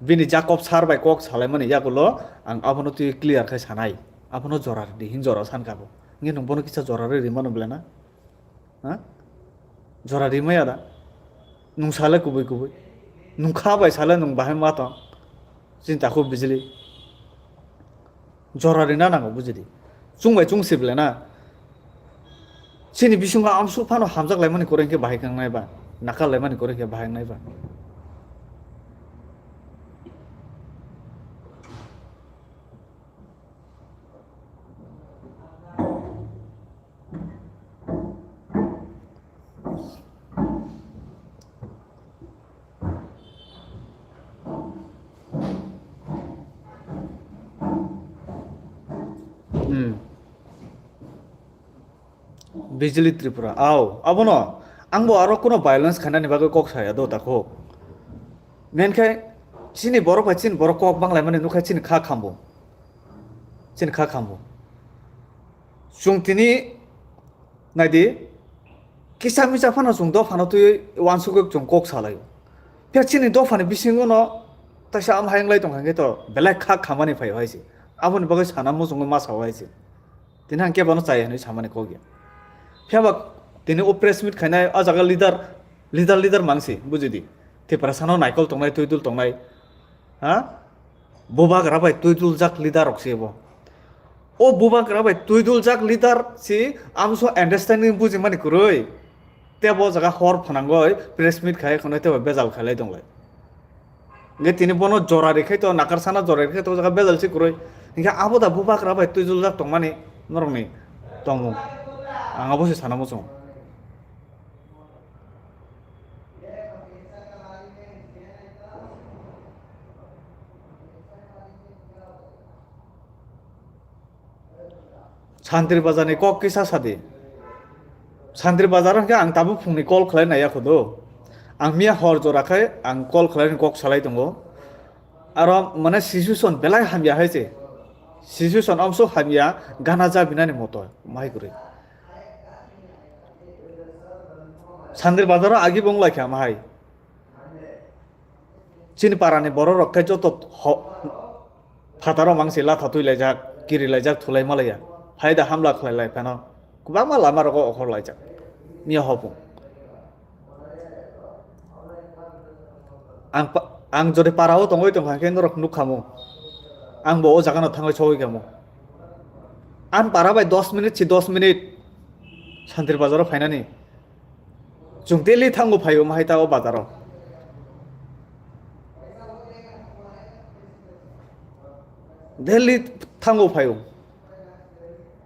bini Jacob sir bai kok salaimani yagulo ang abono twi clear khai sanai. Abono jora ridi, hin jora sankha bo. Nge nung bono kisa jora ridi mano belai na? Ha? Jora rimaya da? Nung sale kubui kubui. Nung kha bai sale nung bahai ma tong. Chinta khu Bijili. Jora rina nango bujidi. Chung bai chung sibla na. Chini bisingo amsuk phano hamjak laimani kwrwi khe bahai kang nai ba. Nakar laimani kwrwi khe bahai nai ba. Hmm. Bijili Tripura. Au, abono. Angbo aro kuno violence khainani bagwi kok saya do takho. Menkhe chini borok bai chini borok kok banglaimani nukha chini kha khambo. Chini kha khambo. Chwng tini naidi, kisa misa phano chwng dophano twiwi uansugwi chwng kok salaio. Phiya chini dophani bisingono taisa am hayung lai tongkha khe to belai kha khamani phaio hai se. Aboni bagwi sana muchungwi ma sao hai se. Tini ang kebono chaya hinwi samani kok ya. Phiyaba tini o press meet khainai o jaga leader, leader, leader mangsi bujidi. Tiprasano naikol tongnai, twidul tongnai. Ha? Bubagra bai twiduljak leader rok se bo. O bubagra bai twiduljak leader si amso understanding bujimani kwrwi. Tebo jaga hor phanangoi press meet khai khonai tebo bejal khailai tonglai. Nge tini bono jora rikhai to nakar sana jora rikhai to jaga bejal si kwrwi. Hinkhe abo da bubagra bai twiduljak tongmani norokni tongmung. Ang abo se sana muchung. Santri Bazar ni kok kisa sadi. Santri Bazar hwnkhe ang tabuk phungni call khlai naiya khudu. Ang miya hor jora khai ang call khlaini kok salai tongo. Aro mane situation belai hamya hai se. Situation amso hamya gana jabinani moto mahai kwrwi. Sandir bazaro agi bong lai kha mahai. Chini parani borok rok khe joto ho-, phataro mangsi latha twi laijak, kiri laijak, thulai malaiya. Phaida hamla khlai lai phano. Kwbangma lama rogo okhor laijak. Miya hopung. Ang pa-, ang jodi parao tongoi tongkha khe norok nukha mo. Ang bo o jagano thangoi sogoi kha mo. Ang para bai dos minute si dos minute Santir bazaro phainani. Chwng daily thango phaio mahai ta o bazaro. Daily thango phaio.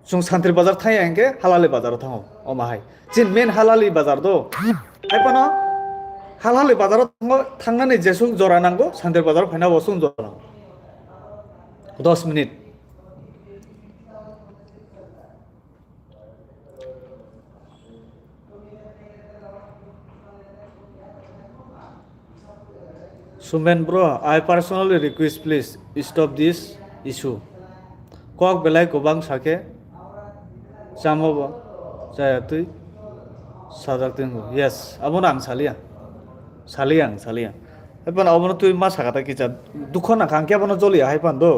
Chwng Santri bazar thangya hinkhe Halali bazaro thango. O mahai. Chin main Halali bazar do. Hai phano Halali bazaro thango, thangnani jesung jora nango, Santri bazaro phaina bo sung jora nango. Dos minute. Sumen bro, I personally request, please stop this issue. Kok belai kwbang sakhe chamo bo chaya twi sajak twi wngo. Yes, abono ang salia. Salia ang, salia. Hai phano abono twi ma sakha ta kicha dukho nangkha, ang khe abono joliya hai phano do.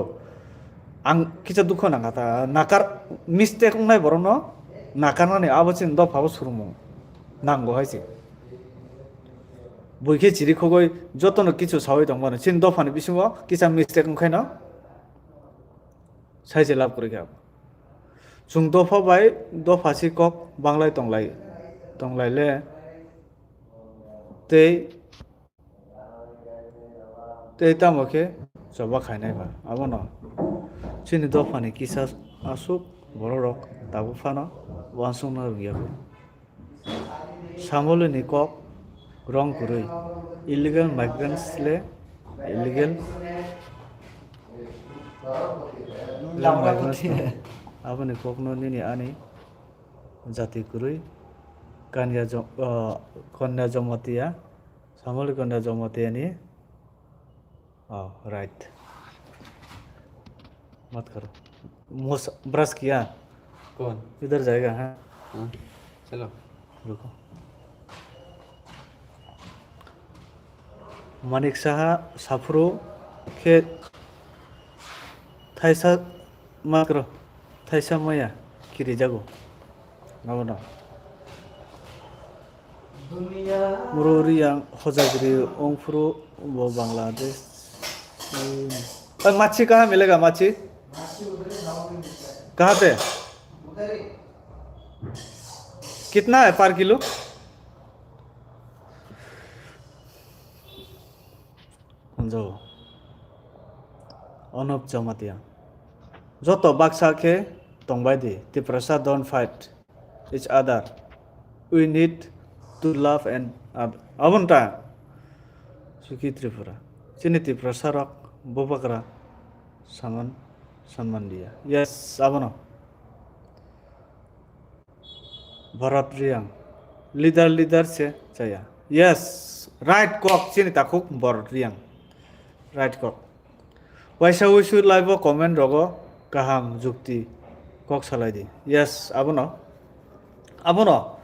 Ang kisa dukho nangkha ta, nakar mistake wngnai borokno nakarnani abo chini dophabo surumung nango hai se. Bui khe chiri khogoi jotono kichu saui tongmani chini dophani bisingo kisa mistake wngkhaino sai se lab kwrwi kha. Chwng dopha bai dopha si kok banglai tonglai, tonglai le tei Tei tamo khe choba khainai ba abono chini dophani kisa aswk borok rok tabuk phano uansukna rwngya kho. Samolini kok rwng kwrwi illegal migrants le illegal migrants no. Aboni kokno nini ani jati kwrwi Kanya Jom-, ah, Kanya Jamatia. Samoli Kanya Jamatia ni. Oh, right. मत करो। मोस-, ब्रश किया? कौन? इधर जाएगा, हाँ। हाँ, चलो। रुको। Manik Saha saphuru khe thaisa makro, thaisa maya kirijago. Abono. Muru Riyang Hojagri ongphuru bo Bangladesh. Oi, machi kaha milega machi? Kaha pe? Kitna hai par kilo? Hanjao. Onop Jamatia. Joto baksa khe tongbai di. Tiprasa don't fight each other. We need to love and ab-, abon ta. Suki Tripura. Chini Tiprasa rok bubagra saman sanman dia. Yes, abono. Bharat Riyang. Leader, leader se chaya. Yes, right kok chini takhuk Bharat Riyang. Right kok. Waisa wisu live o comment rogo kaham jukti kok salai di. Yes, abono. Abono.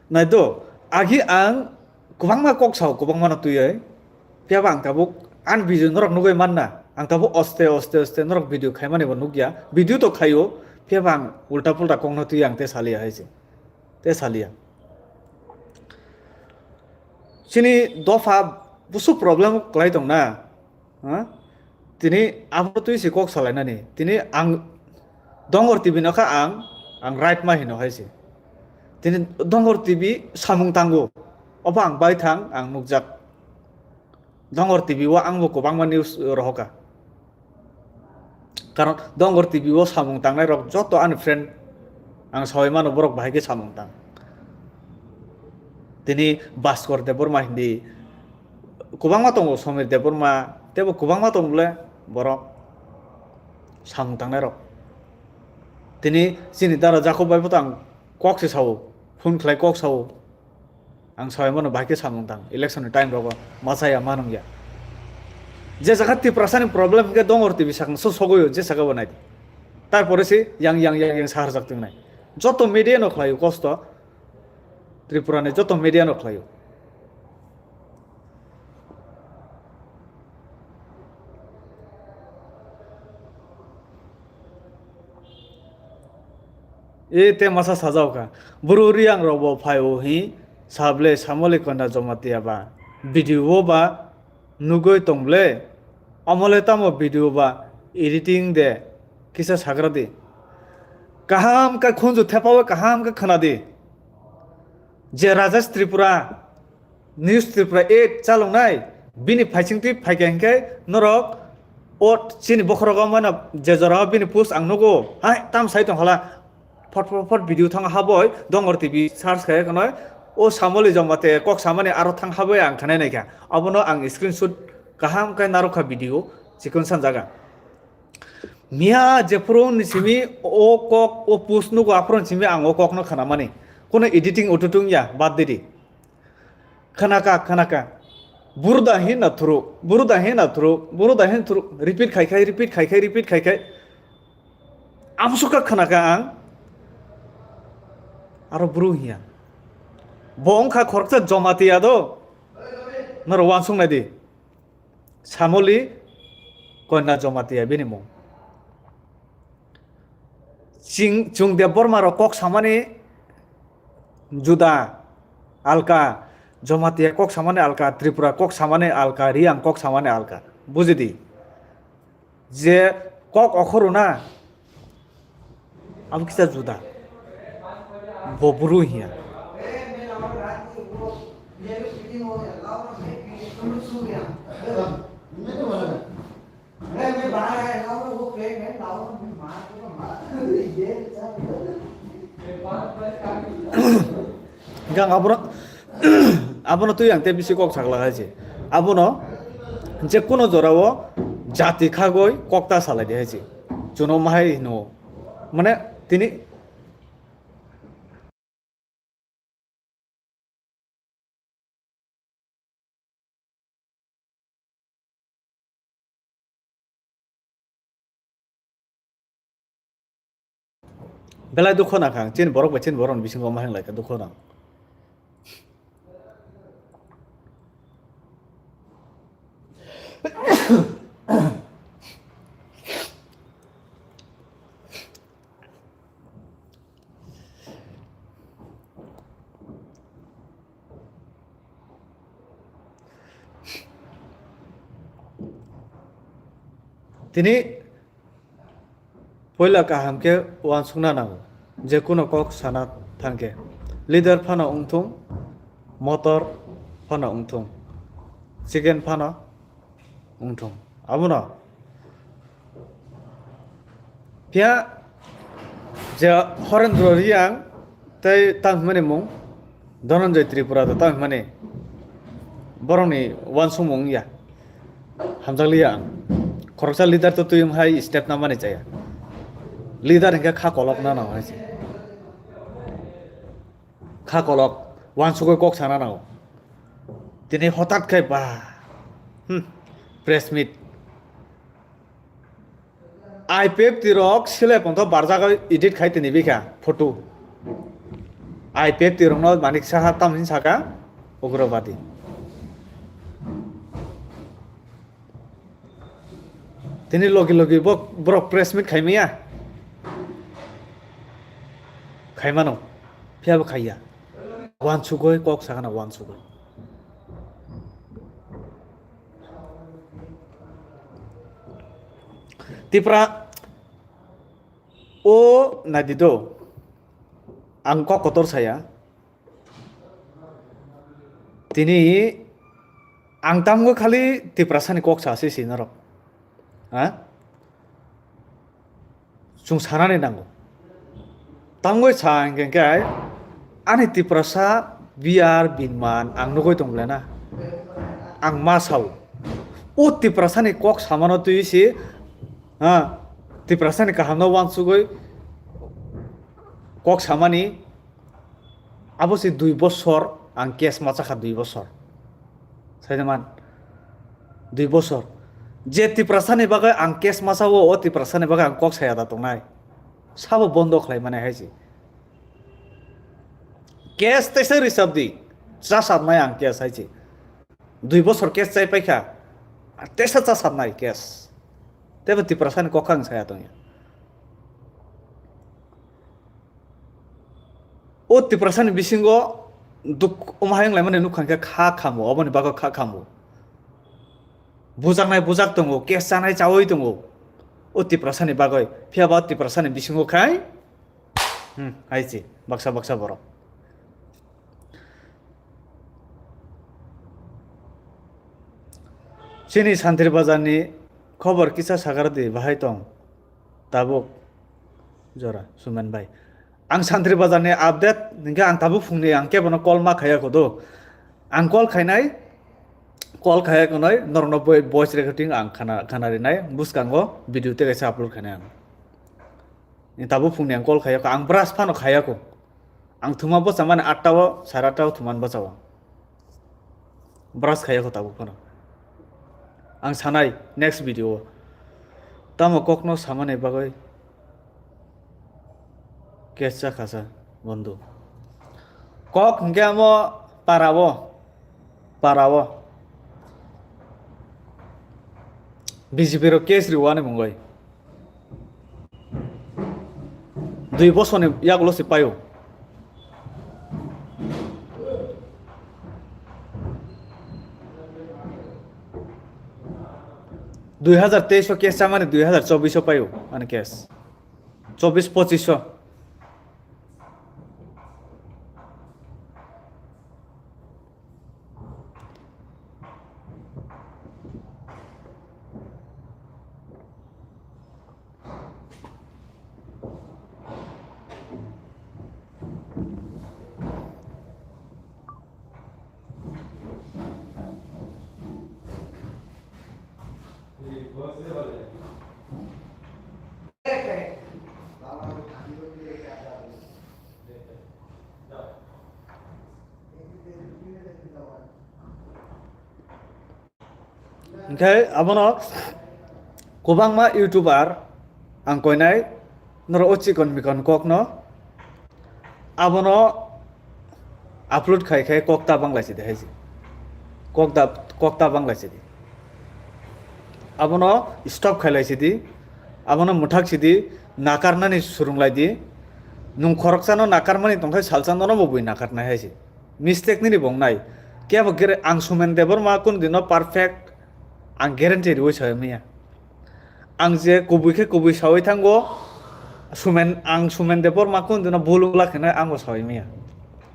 Naido, agi ang kwbangma kok sao, kwbangma no twi ai. Phiya ba ang tabuk ang video norok nugui manna. Ang tabuk oste, oste, oste norok video khaimani bo nukya. Video to khaio, phiya ba ang ulta pulta kokno twi ang te salia hai se. Te salia. Chini dopha busu problem klai tong na. Ha? Tini abo twi si kok salainani. Tini ang Dongor T V no kha ang, ang right ma hino hai se. Tini Dongor T V samung tango. Obo ang bai thang, ang nukjak. Dongor T V o ang bo kwbangma news rohoka. Karon Dongor T V o samung tangnai rok joto ani friend ang sawi mano borok bahai khe samung tang. Tini Bhaskor Debbarma hindi kwbangma tongo, Somir Debbarma tebo kwbangma tongo le borok samung tangnai rok. Tini chini dara Jakob bai bo tang kok se sao, phone khlai kok sao. Ang sabai mano bahai khe samung tang, election ni time rogo ma chaya ma nung ya. Je jaga Tiprasa ni problem hwnkhe Dongor T V sakang so sogwi o je saka bo nai di. Tarpore se yang yang yang yang sahar jak tong nai. Joto media no khlai o kosto, Tripura ni joto media no khlai o. E te masa sajao kha. Bru Riang rok bo phai o hi sable Samoli Konna Jamatia ba video o ba nugwi tong ble. Omo le tamo video ba editing de kisa sagra di. Kaham khe khunju thepa o kaham khe khna di. Je Rajesh Tripura News Tripura eight chaloknai, bini phaisingtwi phaikha hinkhe norok o chini bokhorogo mano je jorao bini post ang nugo, hai tam sai tong hala, phot phot phot video thang haboi, Dongor T V search khai khwnoi, o Samoli Jamatia kok samani aro thang haboi ang khanai naikha, abono ang screenshot kaham khe narwkha video chikon sanjaga. Miya jephuru ni simi o kok, o post nugo aphuru ni simi ang o kok no khwnamani. Kono editing ututung ya, bad didi. Khwnaka, khwnaka. Buruda hin na thuru, buruda hin na thuru, buruda hin thuru. Repeat khai khai, repeat khai khai, repeat khai khai. Amsuka khwnaka ang. Aro buru hiya. Bo wngkha khoroksa Jamatia do. Noro wansuk nai di. Samoli Konna Jamatia bini mung. Ching, Chung Debbarma rok kok samani juda, alka, Jamatia kok samani alka, Tripura kok samani alka, Riang kok samani alka. Bujidi. Je kok okhoro na, abo kisa juda. Bo buru hiya. Gang abono, abono twi ang tei bisi kok sakla hai se. Abono je kuno jorao jati khagoi kok ta salai di hai se. Chuno mahai hino. Mane tini Belai dukho nangkha ang, chini borok bai chini borokni bisingo ma hinglai kha dukho nang. Tini poila kaham khe uansukna nango, je kuno kok sana thangkhe, leader phano wngthung, motor phano wngthung, chicken phano wngthung. Abono phiya je Horendro Riang tei tang hwnmani mung Dhananjay Tripura da tang hwnmani borokni uansukmung wngya. Hamjakliya ang. Khoroksa leader to twi wng hai step namani chaya. Leader hinkhe kha kolok na nang hai se. Kha kolok, uansugwi kok sana nango. Tini hotat khai ba, hmm, press meet. I P F T rok sile pongtho barjagwi edit khai tini bikha photo. I P F T rokno manik saha tamni saka ugrobadi. Tini logi logi bo borok press meet khaimaya. Khaimano. Phiya bo khaiya. Uansugwi kok sakana uansugwi. Tipra o nadi do. Ang kok kotor saya. Tini ang tamgo khali Tiprasani kok sa se si norok. Ha? Chwng sanani nango. Tamgoi sa hingke khe ani Tiprasa biyar binman ang nugui tong belai na. Ang ma sao. O Tiprasani kok samano twi si, ha, Tiprasani kahamno wansugui kok samani. Abo se dui bosor Ang case ma chakha dui bosor. Saida man, dui bosor. Je Tiprasani bagwi ang case ma chao, o Tiprasani bagwi ang kok saya da tongnai. Sabo bondo khlai mani hai se. Case teisa risap di. Chasapnai ang case hai se. Dui bosor case chai paikha. Teisa chasapnai case. Tebo Tiprasani kok ang saya tongya. O Tiprasani bisingo duk-, omo hayung laimani nukha hwnkhe kha khamu, oboni bagwi kha khamu. Bujaknai bujak tongo, case chanai chaui tongo. O Tiprasani bagwi, phiyaba o Tiprasani bisingo khai, hmm, hai se, baksa baksa borok. Chini Santri Bazar ni khobor kisa sagar di, bahai tong? Tabuk jora, Sumen bai. Ang Santri Bazar ni update, hingke ang tabuk phungni ang kebono call ma khaya kho do. Ang call khainai, call khaya khonoi, norokno voi-, voice recording ang khana, khana rinai, bwskango video tei kaisa upload khainai ang. Ni tabuk phungni ang call khaya kho, ang brush phano khaya kho. Ang thuma bwsa mani atta o, sare atta o thumani bwsa o. Brush khaya kho tabuk phano. Ang sanai next video o. Tamo kokno samani bagwi case cha khasa, bondhu. Kok hingke amo para o, para o. B J P rok case riwani mungoi. Dui bosoni yagulo se paio. Dui hazar teis o case chamani dui hazar chobbish o paio ani case. Chobbish pochish o. Hingke abono kwbangma YouTuber ang koinai norok o chikon mikon kokno abono upload khai khai kok ta banglaisidi hai se. Kok da, kok ta banglaisidi. Abono stop khailaisidi. Abono mwthaksidi, nakarnani swrwnglaidi. Nwng khoroksano nakarmani tongkhe salsa nono bo bui nakarnai hai se. Mistake nini bo wngnai. Kebo gere-, ang Sumen Debbarma kunu dino perfect, ang guarantee riwi sawi manya. Ang je kubui khe kubui sawi thango, Sumen, ang Sumen Debbarma kunu dino bul wngla khe nai ang bo sawi manya.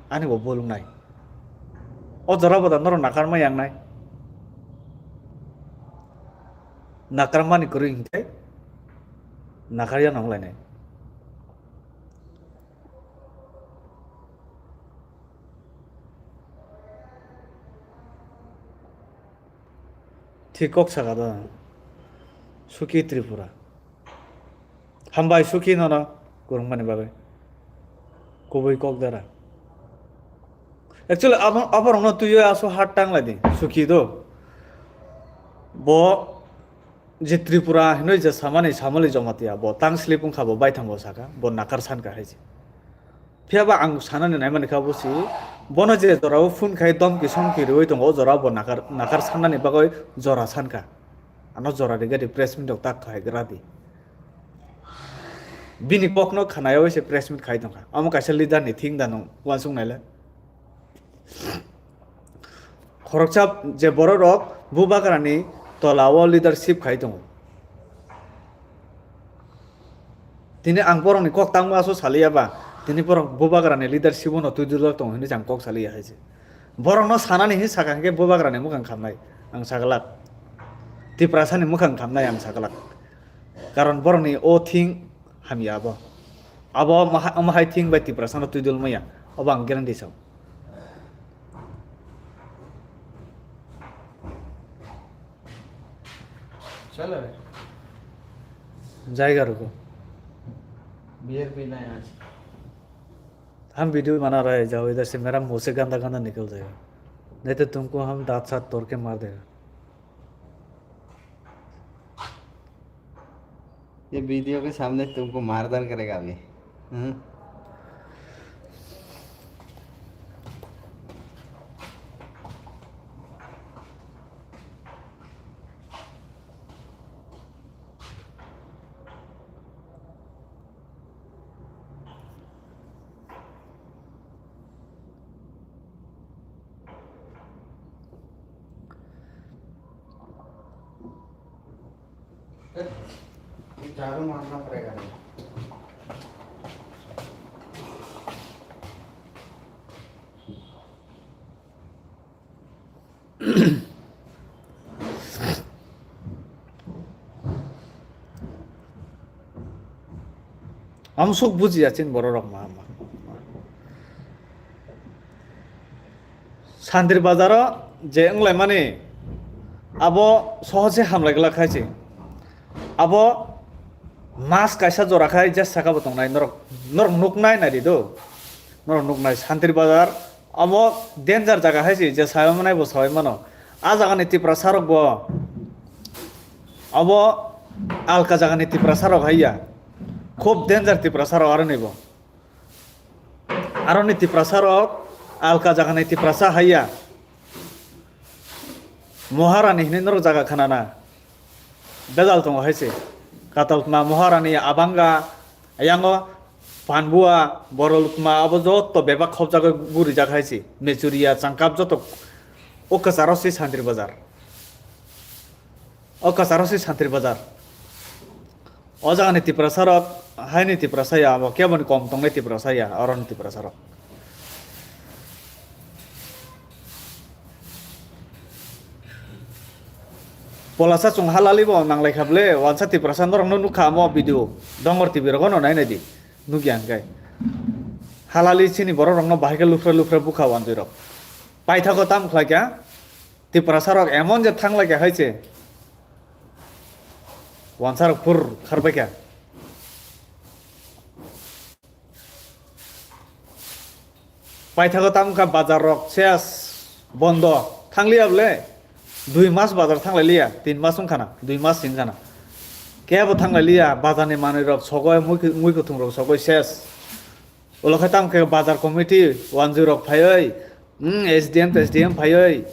Ani bo bul wngnai. O jora bo da norok nakarma yangnai. Nakarmani kwrwi hinkhe nakarya nang lainai. Thik kok saka da. Suki Tripura. Hambai suki nono kwrwngmani bagwi. Kubui kok dara. Actually, abo, aborokno twiwi aso hat tang lai di. Suki do. Bo je Tripura hinwi je samani Samali Jamatia, bo tang slip wngkha, bo baithang bo saka, bo nakar sankha hai se. Phiya ba ang sanani naimani kha bo si, bono je jora o phone khai domki somki riwi tongo, o jora bo nakar, nakar sannani bagwi jora sankha. Ano jora rigadi press meet rok tak khai gra di. Bini kokno khnayawi se press meet khai tongkha. Amo kaisa leader ni thing da nung uansuk naile. Khoroksa je borok rok bubagrani tola o leadership khai tongo. Tini ang borokni kok tangma aso saliya ba, tini borok bubagrani leadership no twi dwlak tongo hinwi ang kok saliya hai se. Borokno sanani hin saka hinkhe bubagrani mukhang khamnai ang saglak. Tiprasani mukhang khamnai ang saglak. Karon borokni o thing hamya abo. Abo maha-, omo hai thing bai Tiprasano twi dul maya. Obo ang guarantee sao. Chalo re. Jaiga rugo. Beer pina hai aaj. हम वीडियो बना रहे हैं, जाओ इधर से, मेरा मुंह से गंदा गंदा निकल जाएगा, नहीं तो तुमको हम दांत साथ तोड़ के मार देगा। ये वीडियो के सामने तुमको मारधर करेगा अभी। हम्म। झाड़ू मारना पड़ेगा। Amsuk bujiya chin borok rok ma, ma. Santri bazaro je wnglaimani abo sohose hamlai glak khai se. Abo mas kaisa jora khai je saka bo tongnai norok, norok nuknai nai di do. Norok nuknai Santri bazar. Abo danger jaga hai se, je sawi manai bo sawi mano. A jagani Tiprasa rok bo, abo alka jagani Tiprasa rok hai ya. Khub danger Tiprasa rok aroni bo. Aroni Tiprasa rok, alka jagani Tiprasa hai ya. Moharani hinwi norok jaga khanana. Bejal tongo hai se. Kataltma, Moharani, Abanga, ayango Panbua, Borolutma, abo joto bebak khopjagwi gurijak hai se. Mechuria, Changkap joto o kwcharo se Santri Bazar. O kwcharo se Santri Bazar. O jagani Tiprasa rok, haini Tiprasa ya, abo keboni kom tongnai Tiprasa ya, oroni Tiprasa rok. Polasa chwng halali bo nanglai kha ble, wansa Tiprasa norok no nukha amo video, Dongor T V rogo no nai nai di, nukya hwnkhe. Halali chini borok rok no bahai khe lufra lufra bukha wanjui rok. Paithago tam khlai kha, Tiprasa rok emon je thanglai kha hai se. Wansa rok phur kharbai kha. Paithago tamo kha bazar rok ses bondo. Thangliya bole. Dui mas bazar thanglai liya. Tin mas wngkha na. Dui mas wngkha na. Kebo thanglai liya. Bazar ni manwi rok sogoi, mui, mui kuthung rok sogoi ses. Ulo khe tamo khe bazar committee wanjui rok phaioi. Hmm, S D M, S D M phaioi.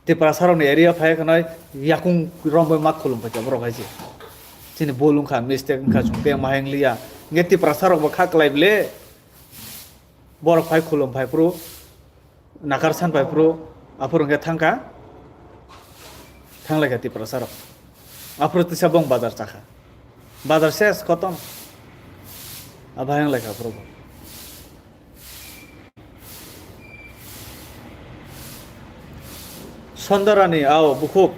Tiprasa rokni area phai khwnai yakung romwi ma khulum phaikha borok hai se. Chini bul wngkha, mistake wngkha, chwng tei ma hingliya. Hwnkhe Tiprasa rokbo kha kwlai ble. Borok phai khulum phai phuru, nakar san phai phuru, aphuru hwnkhe thangkha. Thanglaikha Tiprasa rok. Aphuru tisa bong bazar chakha. Bazar ses kotom. Abai wnglaikha aphuru bo. Sondarani ao bukhuk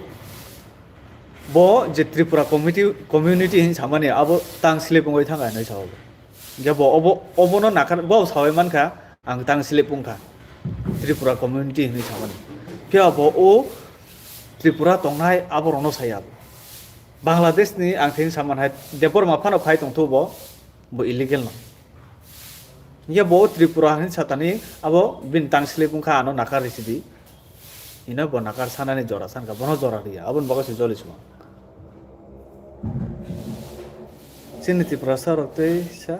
bo je Tripura committee, community hin samani abo tang slip wngwi thangkha hinwi sao. Hwnkhe bo obo, obono nakar, bo sawi mankha ang tang slip wngkha Tripura community hinwi samani. Phiya bo o Tripura tongnai aborokno saya bo. Bangladeshni ang theng saman hai Debbarma phano phai tongthu bo, bo illegal no. Hwnkhe bo Tripura hinwi satani abo bini tang slip wngkha ano nakar risi di. Hino bo nakar sanani jora sankha, bono jora riya, aboni bagwi se joli suma. Chini Tiprasa rok tei sa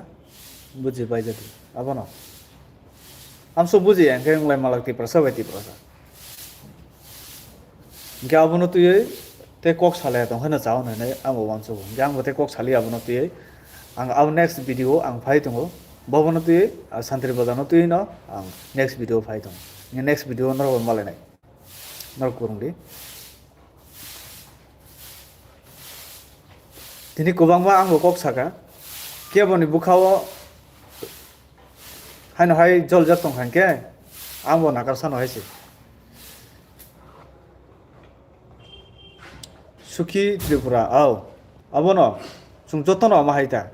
buji bai jati abono. Amso buji ya, hwnkhe wng lai malak Tiprasa bai Tiprasa. Hwnkhe abono twiwi tei kok salaya tong hwnwi chao hwnwi ang bo uansukgo. Hwnkhe ang bo tei kok saliya abono twiwi. Ang abo next video ang phai tongo. Bobono twiwi, ah, Santri Bazar no twiwi no ang next video phai tongo. Hwnkhe next video norok bai malainai. Norok kwrwng di. Tini kwbangma ang bo kok saka. Keboni bwkhao haino hai joljak tong kha hwnkhe ang bo nakar sano hai se. Suki Tripura, ao. Abono chwng jotono omo hai ta.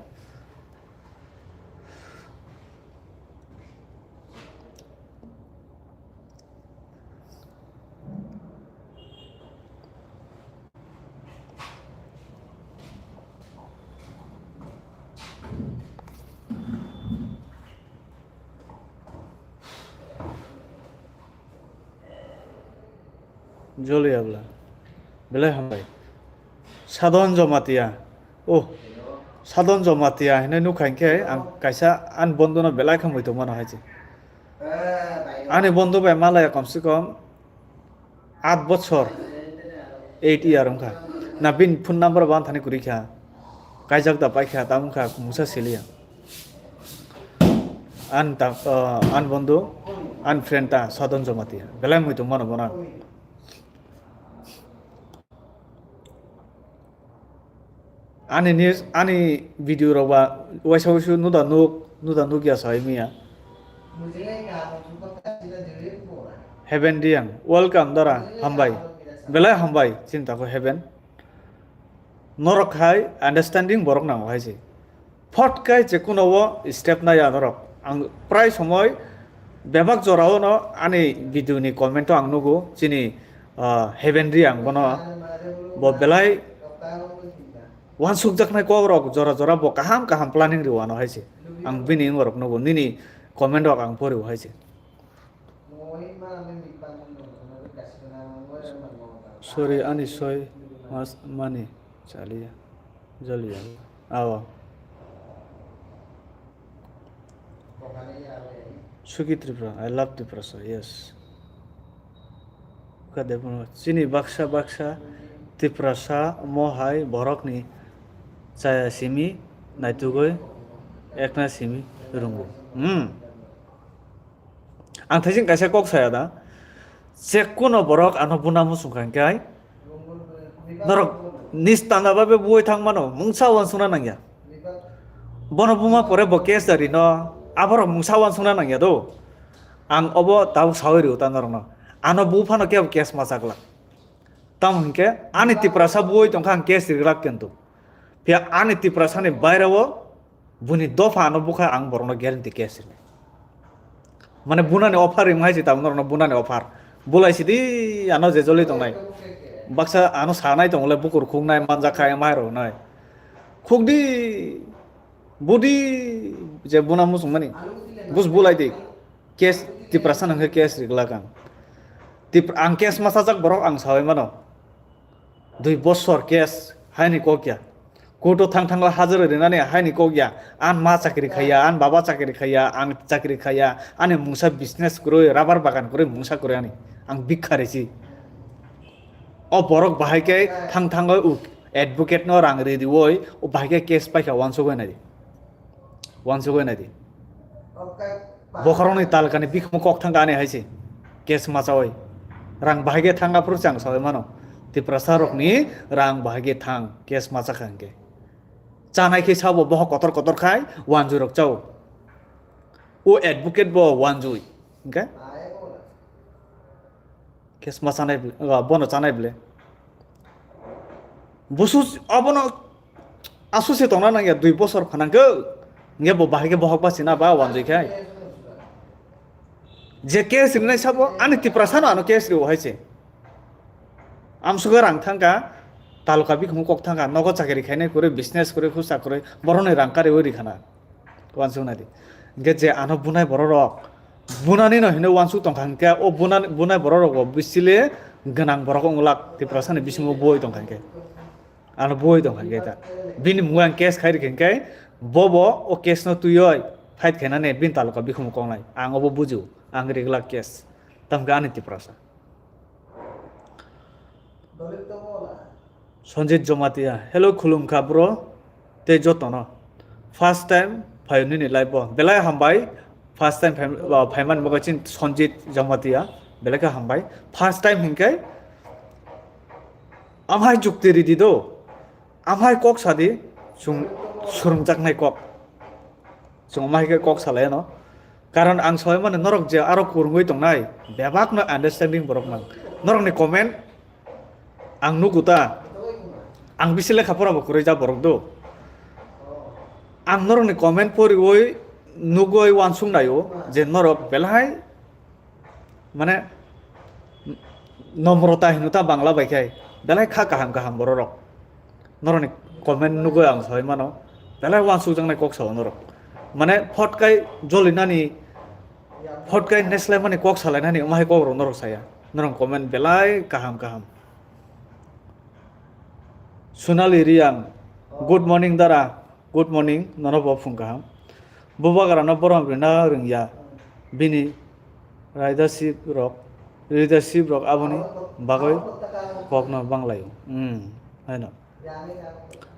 Joliya bwla. Belai hambai. Sadon Jomatia. Oh, Sadon Jomatia hinwi nukha hinkhe ang kaisa ani bondo no belai khe muitu mano hai se. Ani bondo bai malaya kom se kom aat bochor, eight year wngkha. Na bini phone number bo anthani kwrwi kha. Kaijak da paikha, tamo wngkha, mungsa siliya. An ta, uh, an bondo, an friend ta Sadon Jomatia. Belai muitu mano bono. Ani news, ani video rok ba waisa waisu nuda nuk, nuda nuk ya sai miya. Heaven Diang, welcome dara, hambai. Belai hambai, chinta ko Heaven. Norok hai understanding borok nango hai se. Phot kai je kuno o step naya norok. Ang prai somoi bebak jora o no ani video ni comment o ang nugo chini, ah, Heaven Diang bono bo belai wansukjaknai kok rok jora jora bo kaham kaham planning rw ano hai se. Ang bini wng rok nugo nini comment rok ang pori hai se. Sorry, ani soi mas mani chaliya, joliya. Awa. Suki Tripura, I love Tiprasa, yes. Kha de bono, chini baksa baksa Tiprasa mohai borokni chaya simi naitugoi ekna simi rungo. Hmm. Ang thaising kaisa kok saya da. Chekkuno borok ano buna muchung kha hinkhe norok nistana babe buoi thang mano, mungsa wansukna nangya. Bono buma pore bo case dari no, aborok mungsa wansukna nangya do. Ang obo tabuk sawi rw ta norokno. Ano bu phano kebo case machaklak. Tamo hinkhe ani Tiprasa buoi tongkha ang case riglak kintu. Phiya ani Tiprasani baireo buni dopha ano bukha ang borokno guarantee case rinai. Mane bunani offer rimhai si tabuk norokno bunani offer. Bulai sidi ano je joli tongnai. Baksa ano sanai tongole bukur khuknai manjak khai mai rwnai. Khukdi budi je buna muchungmani. Bus bulai di. Case Tiprasa nangkhe case riglak ang. Tip-, ang case masajak borok ang sawi mano. Dui bosor case haini kok ya. Court o thang thango hajir rinani haini kok ya. An ma chakri khaiya, an baba chakri khaiya, ang chakri khaiya, ani mungsa business kwrwi, rubber bagan kwrwi mungsa kwrwi ani. Ang bikha risi. O borok bahai khe thang thango u advocate no rang ri riwoi, o bahai khe case paikha wansugwi nai di. Wansugwi nai di. Bokhorokni talkani bikhumu kok thangkha ani hai se. Case machawi. Rang bahai khe thangkha phuru chang sawi mano. Tiprasa rokni rang bahai khe thang case machakha hinkhe. Chanai khe sabo bohok kotor kotor khai wanjwi rok chao. O advocate bo wanjwi. Hinkhe? Case ma chanai bwle, ah, bono chanai bwle. Busu abono asu se tongna nangya dui bosor phanangkhe. Hinkhe bo bahai khe bohok bachina ba wanjwi khai. Je case rinai sabo ani Tiprasa no ano case riwo hai se. Amsugo rang thangkha, taluka bikhumu kok thangkha, nogo chakri khainai kwrwi, business kwrwi, khusa kwrwi, borokni rang kariwi rikhana. Wansuk nai di. Hinkhe je ano bunai borok rok, bunani no hino wansuk tongkha hinkhe, o bunani, bunai borok rok bo bisile gwnang borok wng lak Tiprasa ni bisingo boi tongkha hinkhe. Ano boi tongkha hinkhe ta. Bini mungwi ang case khai rikha hinkhe, bobo o case no twiwi fight khainani bini taluka bikhumu kongnai. Ang obo bujio, ang riglak case. Tamkhe ani Tiprasa. Sonjit Jomatia, hello, khulumkha bro, tei jotono. First time phaio nini live o. Belai hambai, first time phai-, ah, phaimani bagwi chini Sonjit Jomatia, belai khe hambai. First time hinkhe, amhai jukti ridi do, amhai kok sadi, chwng swrwngjaknai kok. Chwng amhai khe kok salai ano. Karon ang sawi mano norok je aro kwrwngwi tongnai, bebakno understanding borok nang. Norokni comment ang nugo ta, ang bisi lekha pora bo kwrwi ja borok do. Ang norokni comment poriwi nugwi wansuk naio je norok belai mane nomrota hino ta Bangla bai khai belai kha kaham kaham borok rok. Norokni comment nugwi ang sawi mano, belai wansukjaknai kok sao norok. Mane photkai jolinani, photkai neslaimani kok salainani, omo hai kok rok norok saya. Norok comment belai kaham kaham. Sonali Riang, good morning dara, good morning, nono bo phung kaham. Bubagra no borom rina rwngya, bini ridership rok, ridership rok aboni bagwi kokno banglaio. Hmm, haino.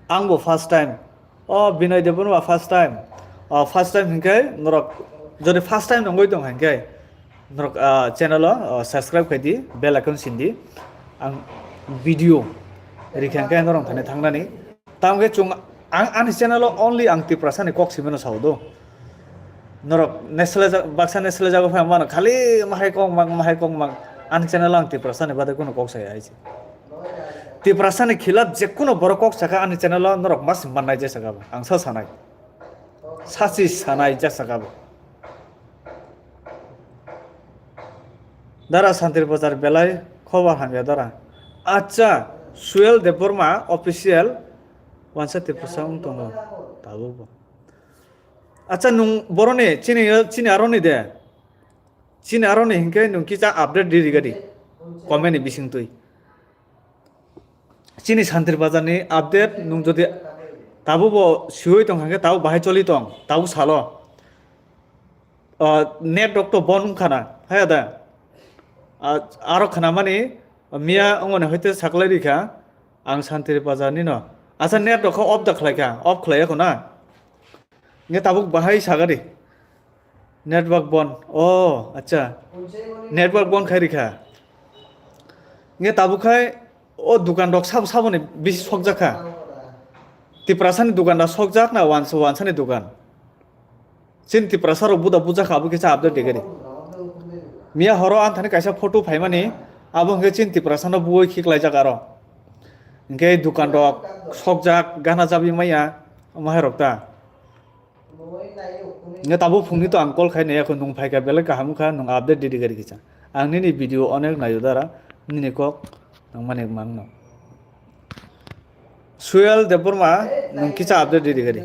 Ang bo first time. O Binoy Debbarma first time. O first time hinkhe norok jodi first time nongoi tong hinkhe norok, ah, channel o, oh, subscribe khai di, bell icon sin di. Ang video rikha hinkhe norok thani thangnani. Tamkhe chung ang ani channel o only ang Tiprasa ni kok simano sao do. Norok nesle ja-, baksa nesle jago phai mano khali mahai kok mang, mahai kok mang. Ani channel o ang Tiprasa ni bade kuno kok saya hai se. Tiprasa ni khilap jekkuno borok kok saka ani channel o norok mas mannai je saka bo. Ang sa sanai. Sachi sanai je saka bo. Dara Santir Bazar belai khobar hamya dara. Acha, Suel Debbarma official wansa Tiprasa wng tongo. Tabuk bo. Acha nung boroni chini, chini aroni de. Chini aroni hinkhe nung kisa update di rigadi. Comment ni bising twi. Chini Santir Bazar ni update nung jodi tabuk bo siwi tong hinkhe tabuk bahai choli tong, tabuk salo. Ah, net rok to bon wngkha na, haya da. Ah, aro khna mani miya wngmani hoite saklai rikha ang Santir Bazar ni no. Asa net rok kho off da khlai kha, off khlai ya kho na. Nge tabuk bahai sagadi. Network bon. Oh, acha. Network bon khai rikha. Nge tabuk khai o dukan rok sabo sabo ni bisi sokjak kha. Tiprasa ni dukan da sokjak na wansa, wansa ni dukan. Chini Tiprasa rok buda buja kha abo kisa update degari. Miya horo an thani kaisa photo phaimani abo hwnkhe chini Tiprasa no buoi khiklai jak aro. Hwnkhe dukan rok sokjak gana jabi maya omo hai rok ta. Nge tabuk phungni to ang call khai naiya kho, nung phaikha belai kaham kha, nung update didi gari kisa. Ang nini video onek naio dara, nini kok nang mani mangno. Suel Debbarma, nung kisa update didi gari.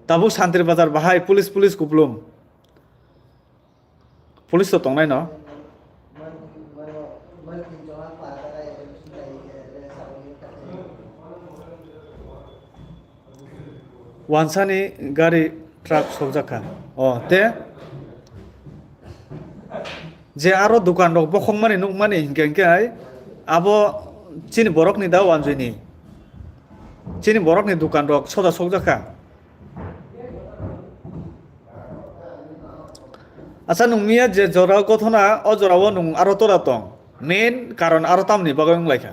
Tabuk Santir Bazar bahai, police, police kuplum. Police to tongnai no. Wansani gari truck sokjak kha. O, te je aro dukan rok bokhokmani nukmani hinkhe, hinkhe hai abo chini borokni da wanjui ni. Chini borokni dukan rok soda sokjak kha. Acha, nung miya je jora gothona, o jorao nung aro tora tong. Main karon aro tamni bagwi wng lai kha.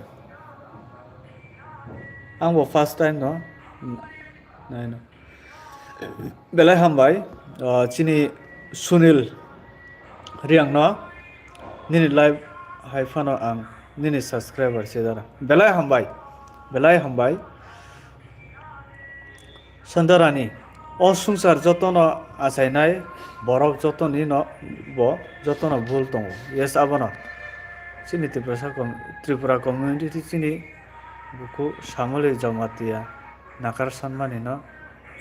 Ang bo first time no. Nai no. Belai hambai, ah, chini Sunil Riang no. Nini live hai phano ang nini subscriber se dara. Belai hambai. Belai hambai. Sandarani, o swngchar jotono achainai borok jotoni no bo jotono bhul tongo. Yes, abono. Chini Tiprasa com-, Tripura community chini buku Samoli Jamatia nakar sanmani no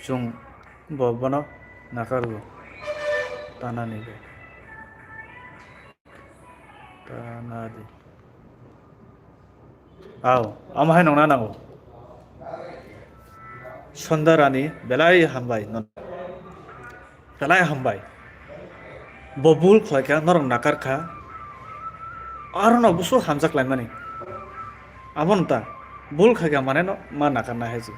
chwng bo bono nakargo tanani be. Tanadi. Aw, amo hai nongna nango. Sondarani belai hambai non. Belai hambai. Bo bul khlai kha, norok nakar kha. Aro no busu hamjak laimani. Abo no ta bul khai kha mane no ma nakar na hai se.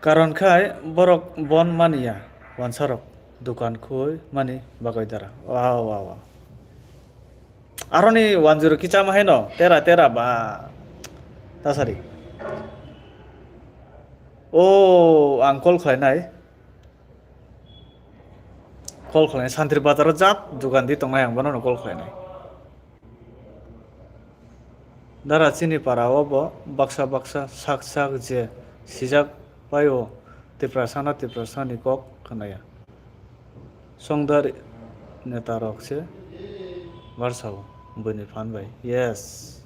Karon khai borok bon mani ya, wansarok dukan khui mani bagwi dara. Wow, wow, wow. Aroni wanjwiro kichama haino tera tera ba tasari. O ang call khlainai. Call khlainai Santri Bazaro jat dukan di tongnai, ang bono call khlainai. Dara chini para o bo baksa baksa sak sak je sijak pai o Tiprasa no Tiprasa ni kok khnaya. Songdar neta rok se barsao buini phan bai. Yes.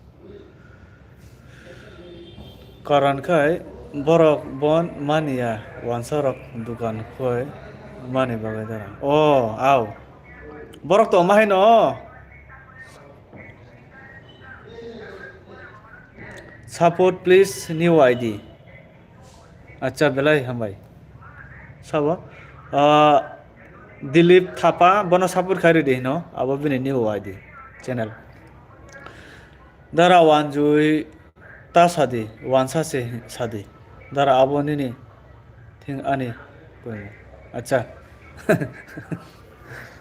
Karon khai borok bon mani ya wansa rok dukan khoi mani bagwi dara. O, au. Borok tongma haino. Support please new I D. Acha, belai hambai. Sabo? Ah, Dilip Thapa, bono support khai ridi hino, abo bini new I D channel. Dara Wanjui ta sadi, wansa se sadi. Dara abo nini thing ani koimo. Acha.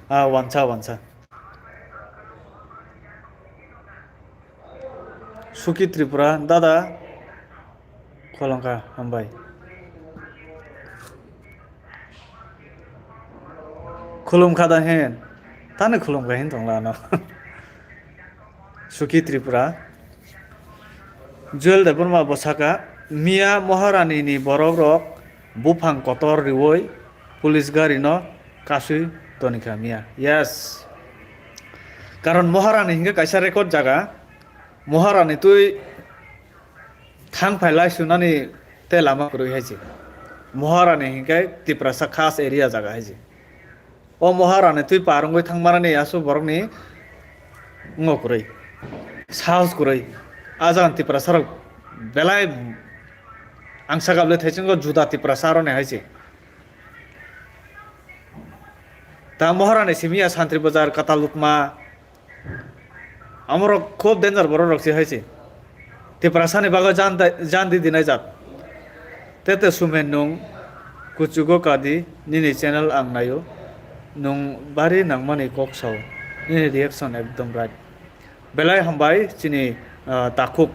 Ah, wansa, wansa. Suki Tripura, dada. Khulumkha, hambai. Khulumkha da hen. Tani khulumkha hin tongla ano. Suki Tripura. Joel Debbarma bo saka, Miya Maharani ni borok rok buphang kotor riwi police gari no kasui tonikha miya. Yes. Karon Maharani hinkhe kaisa record jaga. Maharani twi thang phai lai sunani te lama kwrwi hai se. Maharani hinkhe Tiprasa khas area jaga hai se. O Maharani twi par wngwi thangmarani aswk borokni ngo kwrwi, sahos kwrwi. A jagan Tiprasa rok belai ang sakable thaichungo juda Tiprasa aroni hai se. Ta Maharani simi ya Santri Bazar, Katalukma, amorok khub danger borok rok se hai se. Tiprasani bagwi jan da-, jan di dinai jat. Tete Sumen nung kuchugo kadi nini channel ang naio. Nung bari nangmani kok sao. Nini reaction ekdom right. Belai hambai chini, ah, takhuk,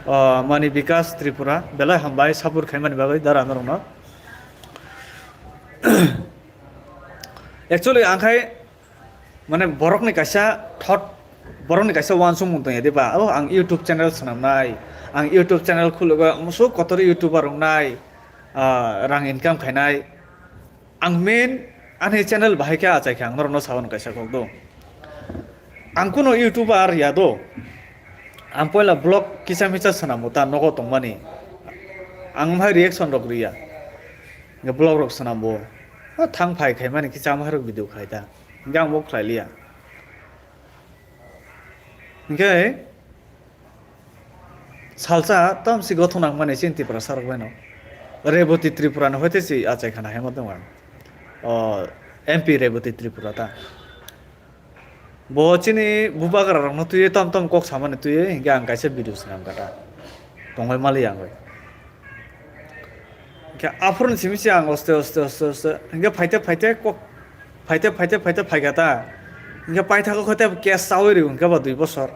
ah, mani Bikas Tripura. Belai hambai support khaimani bagwi dara norokno. Actually ang khai mane borokni kaisa thot, borokni kaisa uansukmung tongya diba? Oh, ang YouTube channel swnamnai, ang YouTube channel khulugwi musuk kotor YouTuber wngnai, ah, rang income khainai. Ang main ani channel bahai khe achai khe ang norokno sawan kaisa kok do. Ang kuno YouTuber ya do. Ang poila vlog kisa misa swnamo ta nogo tongmani. Ang hai reaction rok riya. Nge vlog rok swnambo. O thang phai khaimani kisa amhai rok video khai ta. Hingke ang bo khlai liya. Hingke salsa tamsi gothok nangmani chini Tiprasa rok bai no. Reboti Tripura no hoite si achai khana hemo tongma. O M P Reboti Tripura ta. Bo chini bubagra rokno twiwi tom tom kok samani twiwi hingke ang kaisa video swnam kha ta. Tongwi mali ang bai. Hingke aphuru simi se ang oste oste oste oste hingke phaite phaite kok phaite phaite phaite phaikha ta. Hingke paithakgo khote case chawi rw hingke ba dui bosor.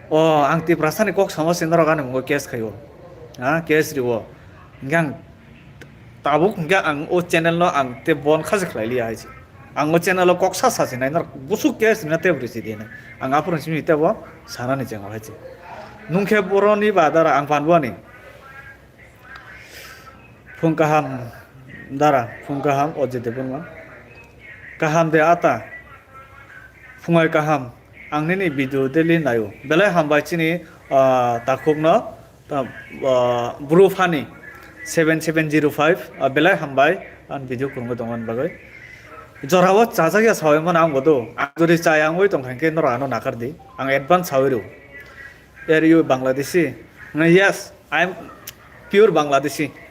O, ang Tiprasani kok sama se norok ani mungo case khaio. Ha, case riwo. Hingke ang tabuk hingke ang o channel no ang te bon kha se khlai liya hai se. Ang o channel o kok sa sa se nai norok busuk case rina tebo risi di nai. Ang aphuru simi tebo sanani chengo hai se. Nungkhe boroni ba dara ang panbo ani. Phung kaham dara, phung kaham Ojit Debbarma. Kaham de ata. Phungai kaham. Ang nini video daily naio. Belai hambai chini, ah, takhukno, ta, ah, Bru Phani seven seven zero five, ah, belai hambai ang video kwrwngwi tongmani bagwi. Jorao chajakya sawi mano ang bodo. Ang jodi chaya wngwi tongkha hwnkhe norok ano nakar di. Ang advance sawi rw. Are you Bangladeshi? Yes, I am pure Bangladeshi.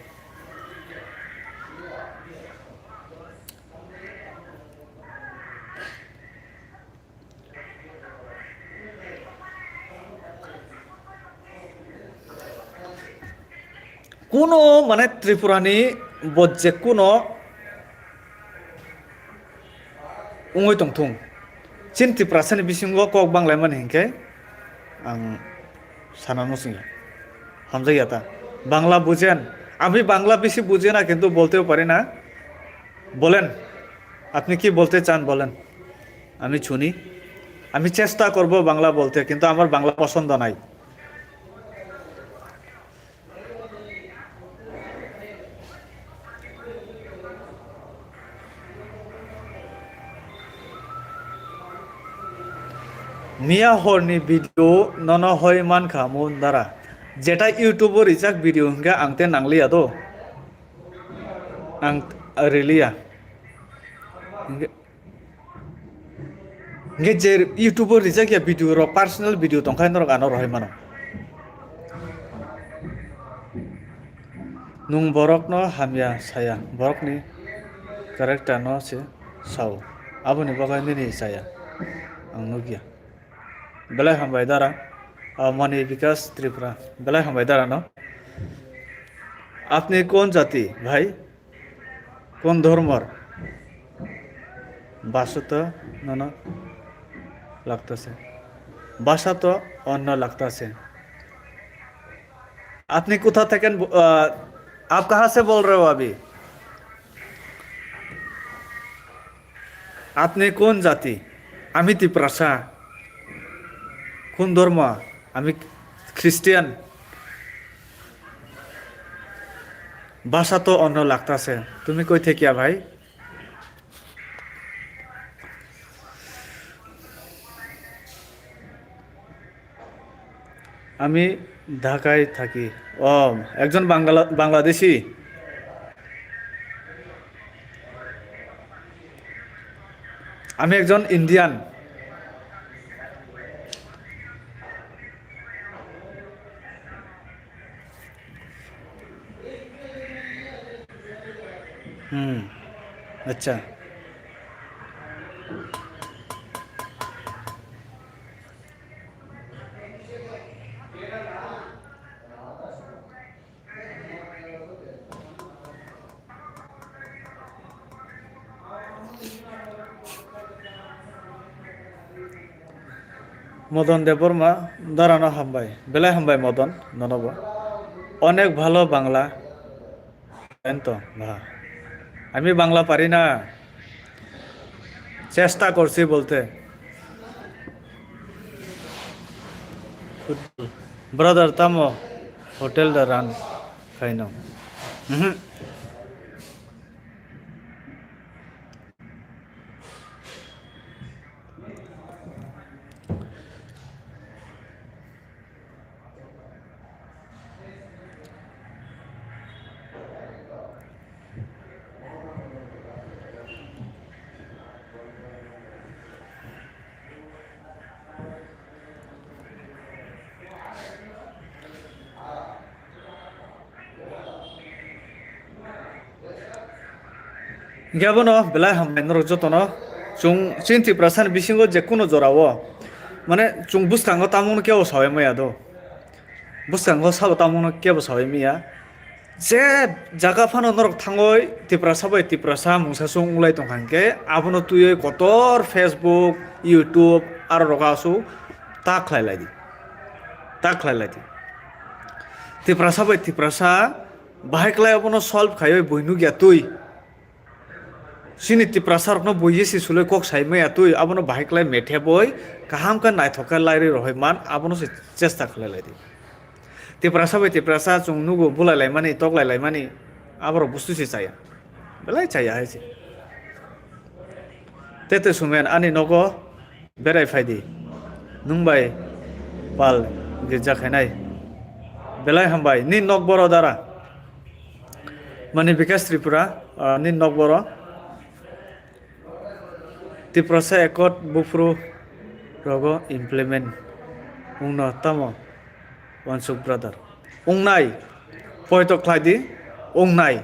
Kuno mane Tripura ni bo je kuno wngwi tongthung. Chini Tiprasani bisingo kok banglaimani hinkhe ang sana muchungya. Hamjakya ta. Bangla bujen. Ami Bangla bisi bujena kintu bolteo pari na. Bolen. Apni ki bolte chan bolen. Ami chuni. Ami chesta korbo Bangla bolte kintu amar Bangla posondo nai. Miya horni video nono hoi mankha Mohan Dara. Jeta YouTube o rijak video hwnkhe ang te nangliya do. Ang riliya. Hwnkhe Hingke je YouTube o rijak ya video rok, personal video tongkha norok ano rohoi mano. Nung borok no hamya saya, borok ni character no se sao. Aboni bagwi nini saya ang nukya. Belai hambai dara, ah, Mani Bikas Tripura. Belai hambai dara no. আপনি কোন জাতি ভাই? কোন ধর্মর? ভাষা তো অন্য লাগতেছে। ভাষা তো অন্য লাগতেছে। আপনি কোথা থেকে ব-, আহ, आप कहाँ से बोल रहे हो अभी? আপনি কোন জাতি? আমি তিপ্রাসা। কোন ধর্ম? আমি খ্রিস্টিয়ান। ভাষা তো অন্য লাগতাছে। তুমি কই থাকিয়া ভাই? আমি ঢাকায় থাকি। ও, একজন বাংলা-, বাংলাদেশি। আমি একজন ইন্ডিয়ান। হুম, আচ্ছা। Modon Debbarma, darano hambai. Belai hambai Modon, nonobo. Onek bhalo Bangla. Ento, bha. Ami Bangla pari na. Chesta korchi bolte. Brother, tamo hotel da run khaino. Mhm. Hingke abono belai hambai norok jotono. Chwng chini Tiprasani bisingo je kuno jorao, mane, chwng bwskango tamungno kebo saui maya do. Bwskango sabo tamungno kebo saui maya. Je jaga phano norok thangoi Tiprasa bai Tiprasa mungsa song wngwlai tongkha hingke abono twiwi kotor Facebook, YouTube aro rogo aswk ta khlai lai di. Ta khlai lai di. Tiprasa bai Tiprasa bahai klai abono solve khaiwi bui nukya twi. Chini Tiprasa rokno bui yesi suloi kok sai maya twi abono bahai klai methe boi kaham khe naithok khe lairwi rohoi man abono se chesta khlai lai di. Tiprasa bai Tiprasa chwng nugo bulai laimani, toklai laimani, aborok bustu se chaya. Belai chaya hai se. Tete sumen ani nogo berai phai di. Nwng bai pal girja khainai. Belai hambai, ni nok boro dara. Mani Bikas Tripura, ah, ni nok boro. Tiprasa Accord buphuru rogo implement wngno tamo wansuk brother? Wngnai, poito khlai di, wngnai.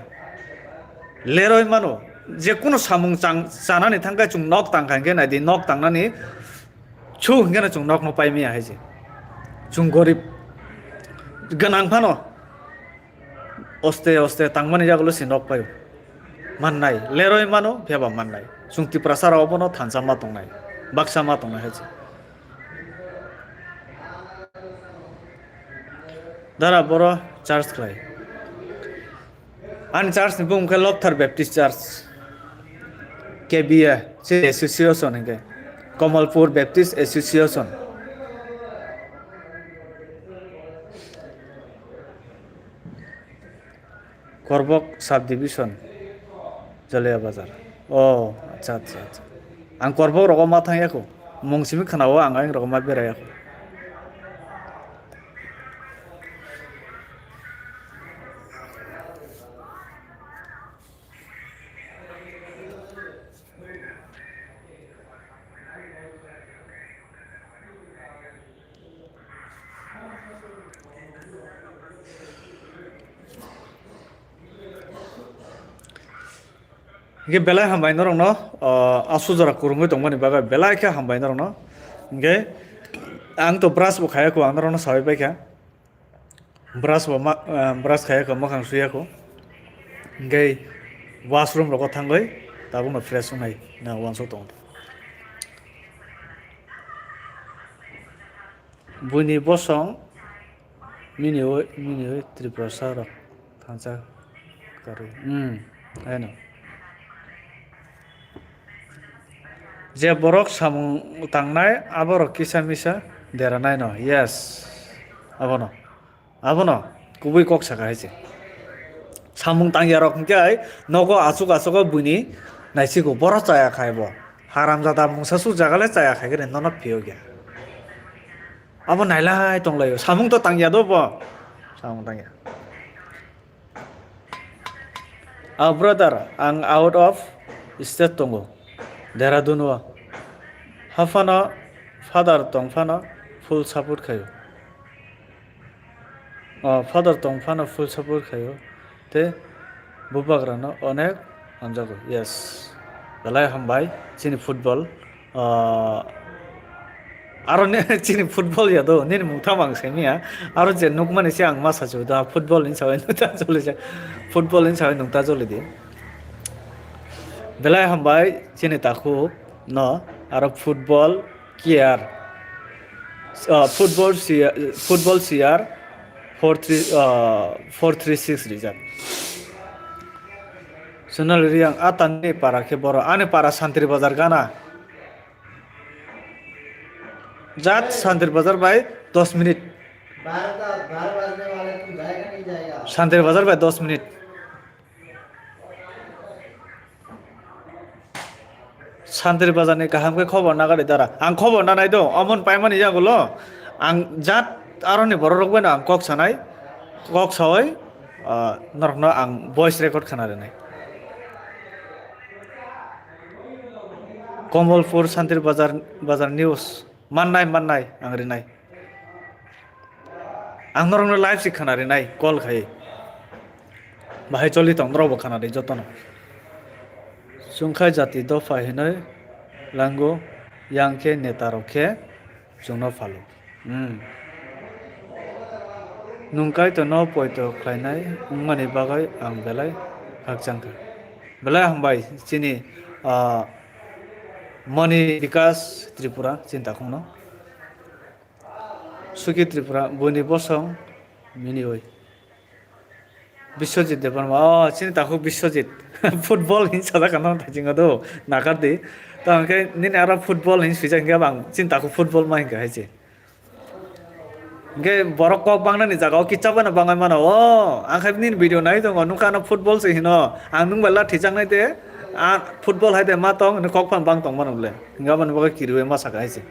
Leroi mano, je kuno samung chang-, chanani thangkhe chwng nok tangkha hingkhe nai di, nok tangnani chu hingkheno chwng nokno pai maya hai se. Chwng gorib gwnang phano. Oste oste tangmani yagulo se nok paio. Mannai, leroi mano, phiyaba mannai. Chwng Tiprasa rok obono thansa ma tongnai, baksa ma tongnai hai se. Dara boro church khlai. Ani church ni bumung khe Lobthar Baptist Church. K B A, se association hingke. Kamalpur Baptist Association. Korbok Sub Division, Jalaya Bazar. Oh, acha, acha, acha. Ang Korbok rogo ma thangya kho. Mung simi khwnao ang ayang rogo ma beraya kho. Hingke belai hambai norokno, ah, asuk jora kwrwngwi tongmani bagwi belai khe hambai norokno. Hingke ang to brush bo khaya kho, ang norokno sawi paikha. Brush bo ma, ah, brush khaya kho, mwkhang suya kho. Hingke washroom rogo thangwi tabukno fresh wngnai na uansuk tongo. Buini bosong mini oi, mini oi Tripurasa rok thansa karwi. Hmm, haino. Je borok samung tangnai, aborok kisa misa deranai no. Yes. Abono. Abono kubui kok saka hai se. Samung tangya rok hingke ai nogo achuk achuk o buini naisigo boro chaya khai bo. Haramjada mungsa suk jaga le chaya khai khe nono phiyok ya. Abo nailai tonglaio. Samung to tangya do bo. Samung tangya. Ah, brother, ang out of state tongo. Dehradun o. Haphano father tong phano full support khaio. Oh, father tong phano full support khaio. Tei bubagrano onek hamjago. Yes. Belai hambai chini football. Ah, aro ne, chini football ya do, nini mung tamo ang semiya. Aro je nukmani se ang ma sachu da, football ni sawi nukta choli se. Football ni sawi nukta choli di. Belai hambai chini takhuk no, aro football care. Ah, football sia-, football siar four three, ah, four three six rijak. Sonali Riang, a tani para khe boro, ani para Santri Bazar gana. Jat Santri Bazar bai dos minute. बारह, बारह बजने वाले, तू जाएगा, नहीं जाएगा? Santri Bazar bai dos minute. Santri Bazar ni kaham khe khobor nagari dara. Ang khobor nanai do, omon paimani yagulo. Ang jat aroni borok rok bai no ang kok sanai, kok sawi, ah, norokno ang voice record khana rinai. Komolpur Santri Bazar, Bazar News. Mannai, mannai, ang rinai. Ang norokno live se khana rinai, call khai. Bahai choli tong, norokbo khana ri jotono. Chwngkhai jati dopha hinwi lango, yang khe neta rok khe chwngno phalo. Hmm. Nwng Kaitorno poito khlainai wngmani bagwi ang belai khakchang kha. Belai hambai chini, ah, Mani Bikas Tripura chini takhukno. Suki Tripura, buini bosong mini oi. Biswajit Debbarma, oh, chini takhuk Biswajit. Football hin sajak ano thajingo do, nakar di. To hwnkhe nini aro football hin swijak hwnkhe bang chini takhuk football ma hwnkha hai se. Hwnkhe borok kok bangnani jaga o kitsa phano bangwi mano. Oh, ang khai nini video nai tongo, nukha ano football se hino. Ang nwng bai lathi chaknai te, ah, football hai de ma tong, hino kok phano bang tong mano bole. Hwnkhe aboni bagwi kiriwi ma saka hai se.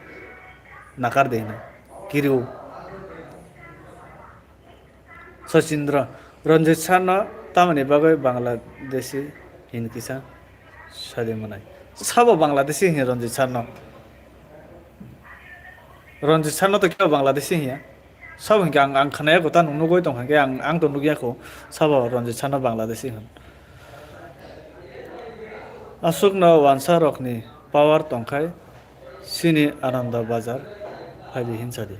Nakar de hino. Kiriw. Sachindra, Ranjit Sarno tamoni bagwi Bangladeshi hin kisa sadi mwnai. Sabo Bangladeshi hin Ranjit Sarno. Ranjit Sarno to kebo Bangladeshi hinya. Sabo hinkhe ang, ang khwnaya kotha nwng nugwi tongkha hinkhe ang, ang to nugya kho sabo Ranjit Sarno Bangladeshi hin. Aswkno wansa rokni power tongkhai. Chini Ananda Bazar phaidi hinsa di.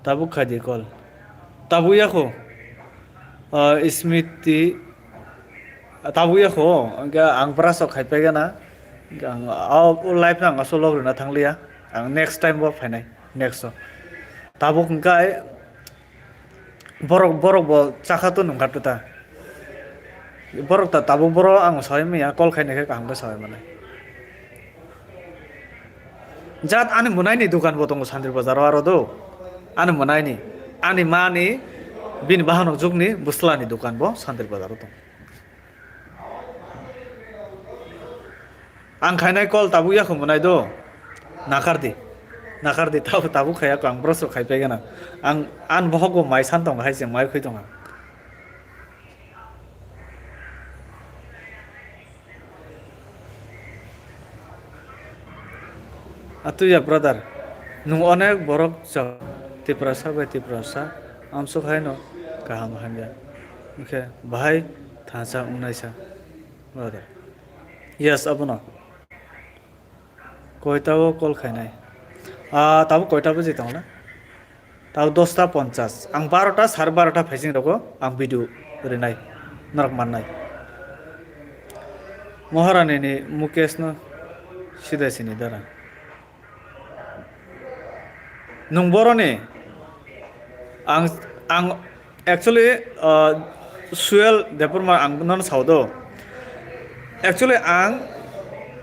Tabuk khai di call. Tabuk ya kho. Ah, Smriti. Tabuk ya kho. Hwnkhe ang brush rok khai paigana. Hwnkhe ang, ah, o live no ang aswk log rwna thangliya. Ang next time bo phainai. Next o. Tabuk hwnkhe borok, borok bo chakha to nungkha to ta. Borok ta tabuk borok ang sawai manya, call khaina khe kaham khe sawai mano. Jat ani mwnaini dukan bo tongo Santri Bazar o aro do. Ani mwnaini, ani mani, bini bahanok jukni bwslani dukan bo Santri Bazar o tongo. Ang khainai call tabuk ya kho mwnai do. Nakar di. Nakar di, tabuk, tabuk khaya kho, ang bros rok khai paigana. Ang, ang bohok bo mai san tongo hai se, mai khui tongo. Atuya brother, nwng onek borok chao, Tiprasa bai Tiprasa, amsuk haino kaham hamya. Hwnkhe bahai Thansa wngnaisa. Brother. Yes, abono. Koita o call khainai? Ah, tabuk koita baji tongla? Tabuk dosta ponchas. Ang barota, sare barota phaising rogo ang video rinai. Norok mannai. Maharani ni Mukesh no sidai sini dara. Nwng boroni ang, ang actually, uh, Suel Debbarma ang nono sao do. Actually ang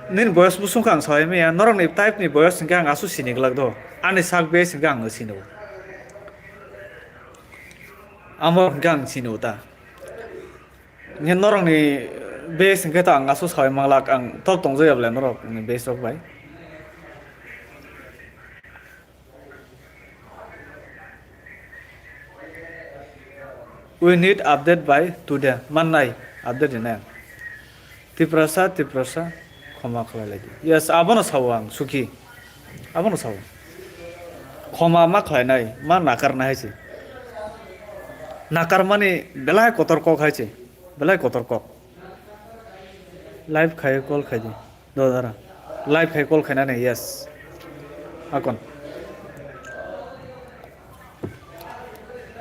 nini boyos bosong kha ang sao maya, norokni type ni boyos hwnkhe ang aswk sini glak do. Ani sak base hwnkhe ang sini o. Amo hwnkhe ang sini o ta. Nge norokni base hwnkhe to ang aswk saui manglak, ang tok tongjak ya bwle norokni base rok bai. We need update by today. Mannai update rinai. Tiprasa, Tiprasa, khoma khlai lai di. Yes, abono sao ang, Suki. Abono sao. Khoma ma khlai nai, ma nakar nai hai se. Nakar mani belai kotor kok hai se. Belai kotor kok. Live khai call khai di. Do dara. Live khai call khainani, yes. Akon.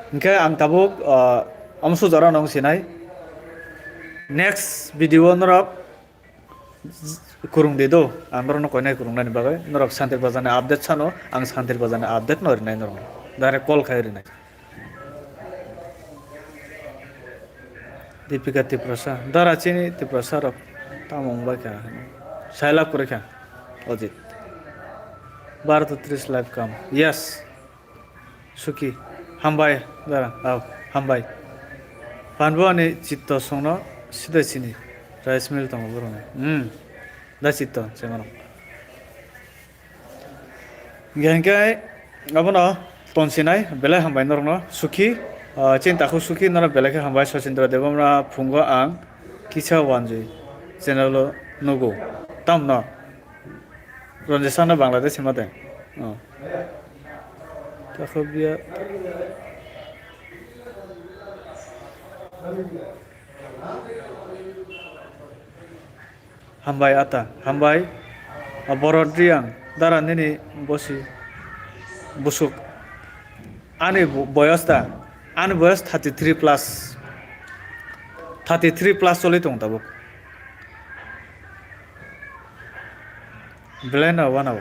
Hingke ang tabuk, ah, amso jora nong sinai. Next video norok kurung di do. Ang norokno koinai kurungnani bagwi. Norok Santir Bazarni update sano, ang Santir Bazarni update no rinai norokno. Direct call khai rinai. Deepika Tiprasa, dara chini Tiprasa rok tamo wngbai kha, sailak kwrwi kha, Ojit. Baro to tris live kam, yes. Suki, hambai, dara, au, hambai. Phanbo ani chitto songno sidai chini, rice mill tongo borokni. Hmm, da chitto, se mano. Hingke abono tonsinai belai hambai norokno Suki, ah, chini takhuk Suki norok belai khe hambai Sachindra Debbarma phungo ang kisa wanjui channel o nugo. Tamno Ranjit Sharma Bangladesh hima de. Oh. Takhuk biya. Hambai ata, hambai. O borok riyang, dara nini bosi busuk. Ani bo-, boyos da, ani boyos thirty three plus. Thirty three plus choli tong tabuk. Belai no wanao.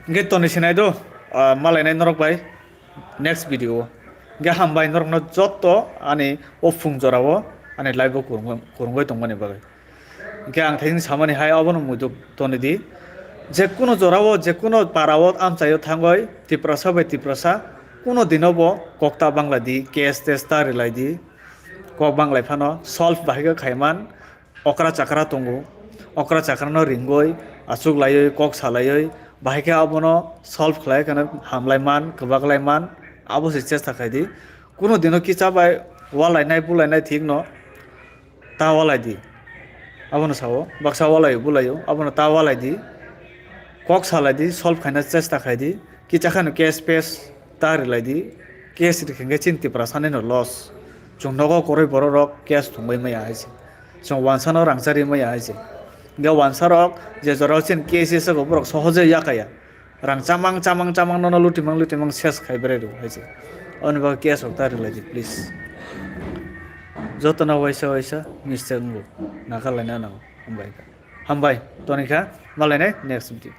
Hingke toni sinai do, ah, malainai norok bai next video o. Hingke hambai norokno jotto ani o phung jorao ani live o kurungwi, kurungwi tongmani bagwi. Hingke ang thaisin samani hai obono muituk toni di. Jekuno jorao, jekuno parao amchaio thangoi Tiprasa bai Tiprasa kuno dinobo kokta banglai di, case tes ta rilai di. Kok banglai phano solve bahai khe khaiman. Okra chakra tongo, okra chakra no ringoi, achuk laioi, kok salaioi, bahai khe abono solve khlai khe hamlai man, kwbak lai man, abo se chesta khai di. Kuno dino kicha bai walainai bulainai thik no ta walai di. Abono sao, baksa walaio bulaio, abono ta walai di. Kok salai di, solve khaina chesta khai di. Kicha khano case pes ta rilai di. Case rikha hingke chini Tiprasa ni no loss. Chwng nogo kwrwi borok rok case thumwi maya hai se. Chwng wansa no rangchari maya hai se. Hingke wansa rok je jora o chini case se borok sohoje yakaya. Rang chamang, chamang, chamang nono lutimang, lutimang ses khai berai rw hai se. Oni bagwi case rok ta rilai di, please. Jotono waisa, waisa mistake wngo. Nakar laina nango. Hambai. Hambai. Toni kha. Malainai next video.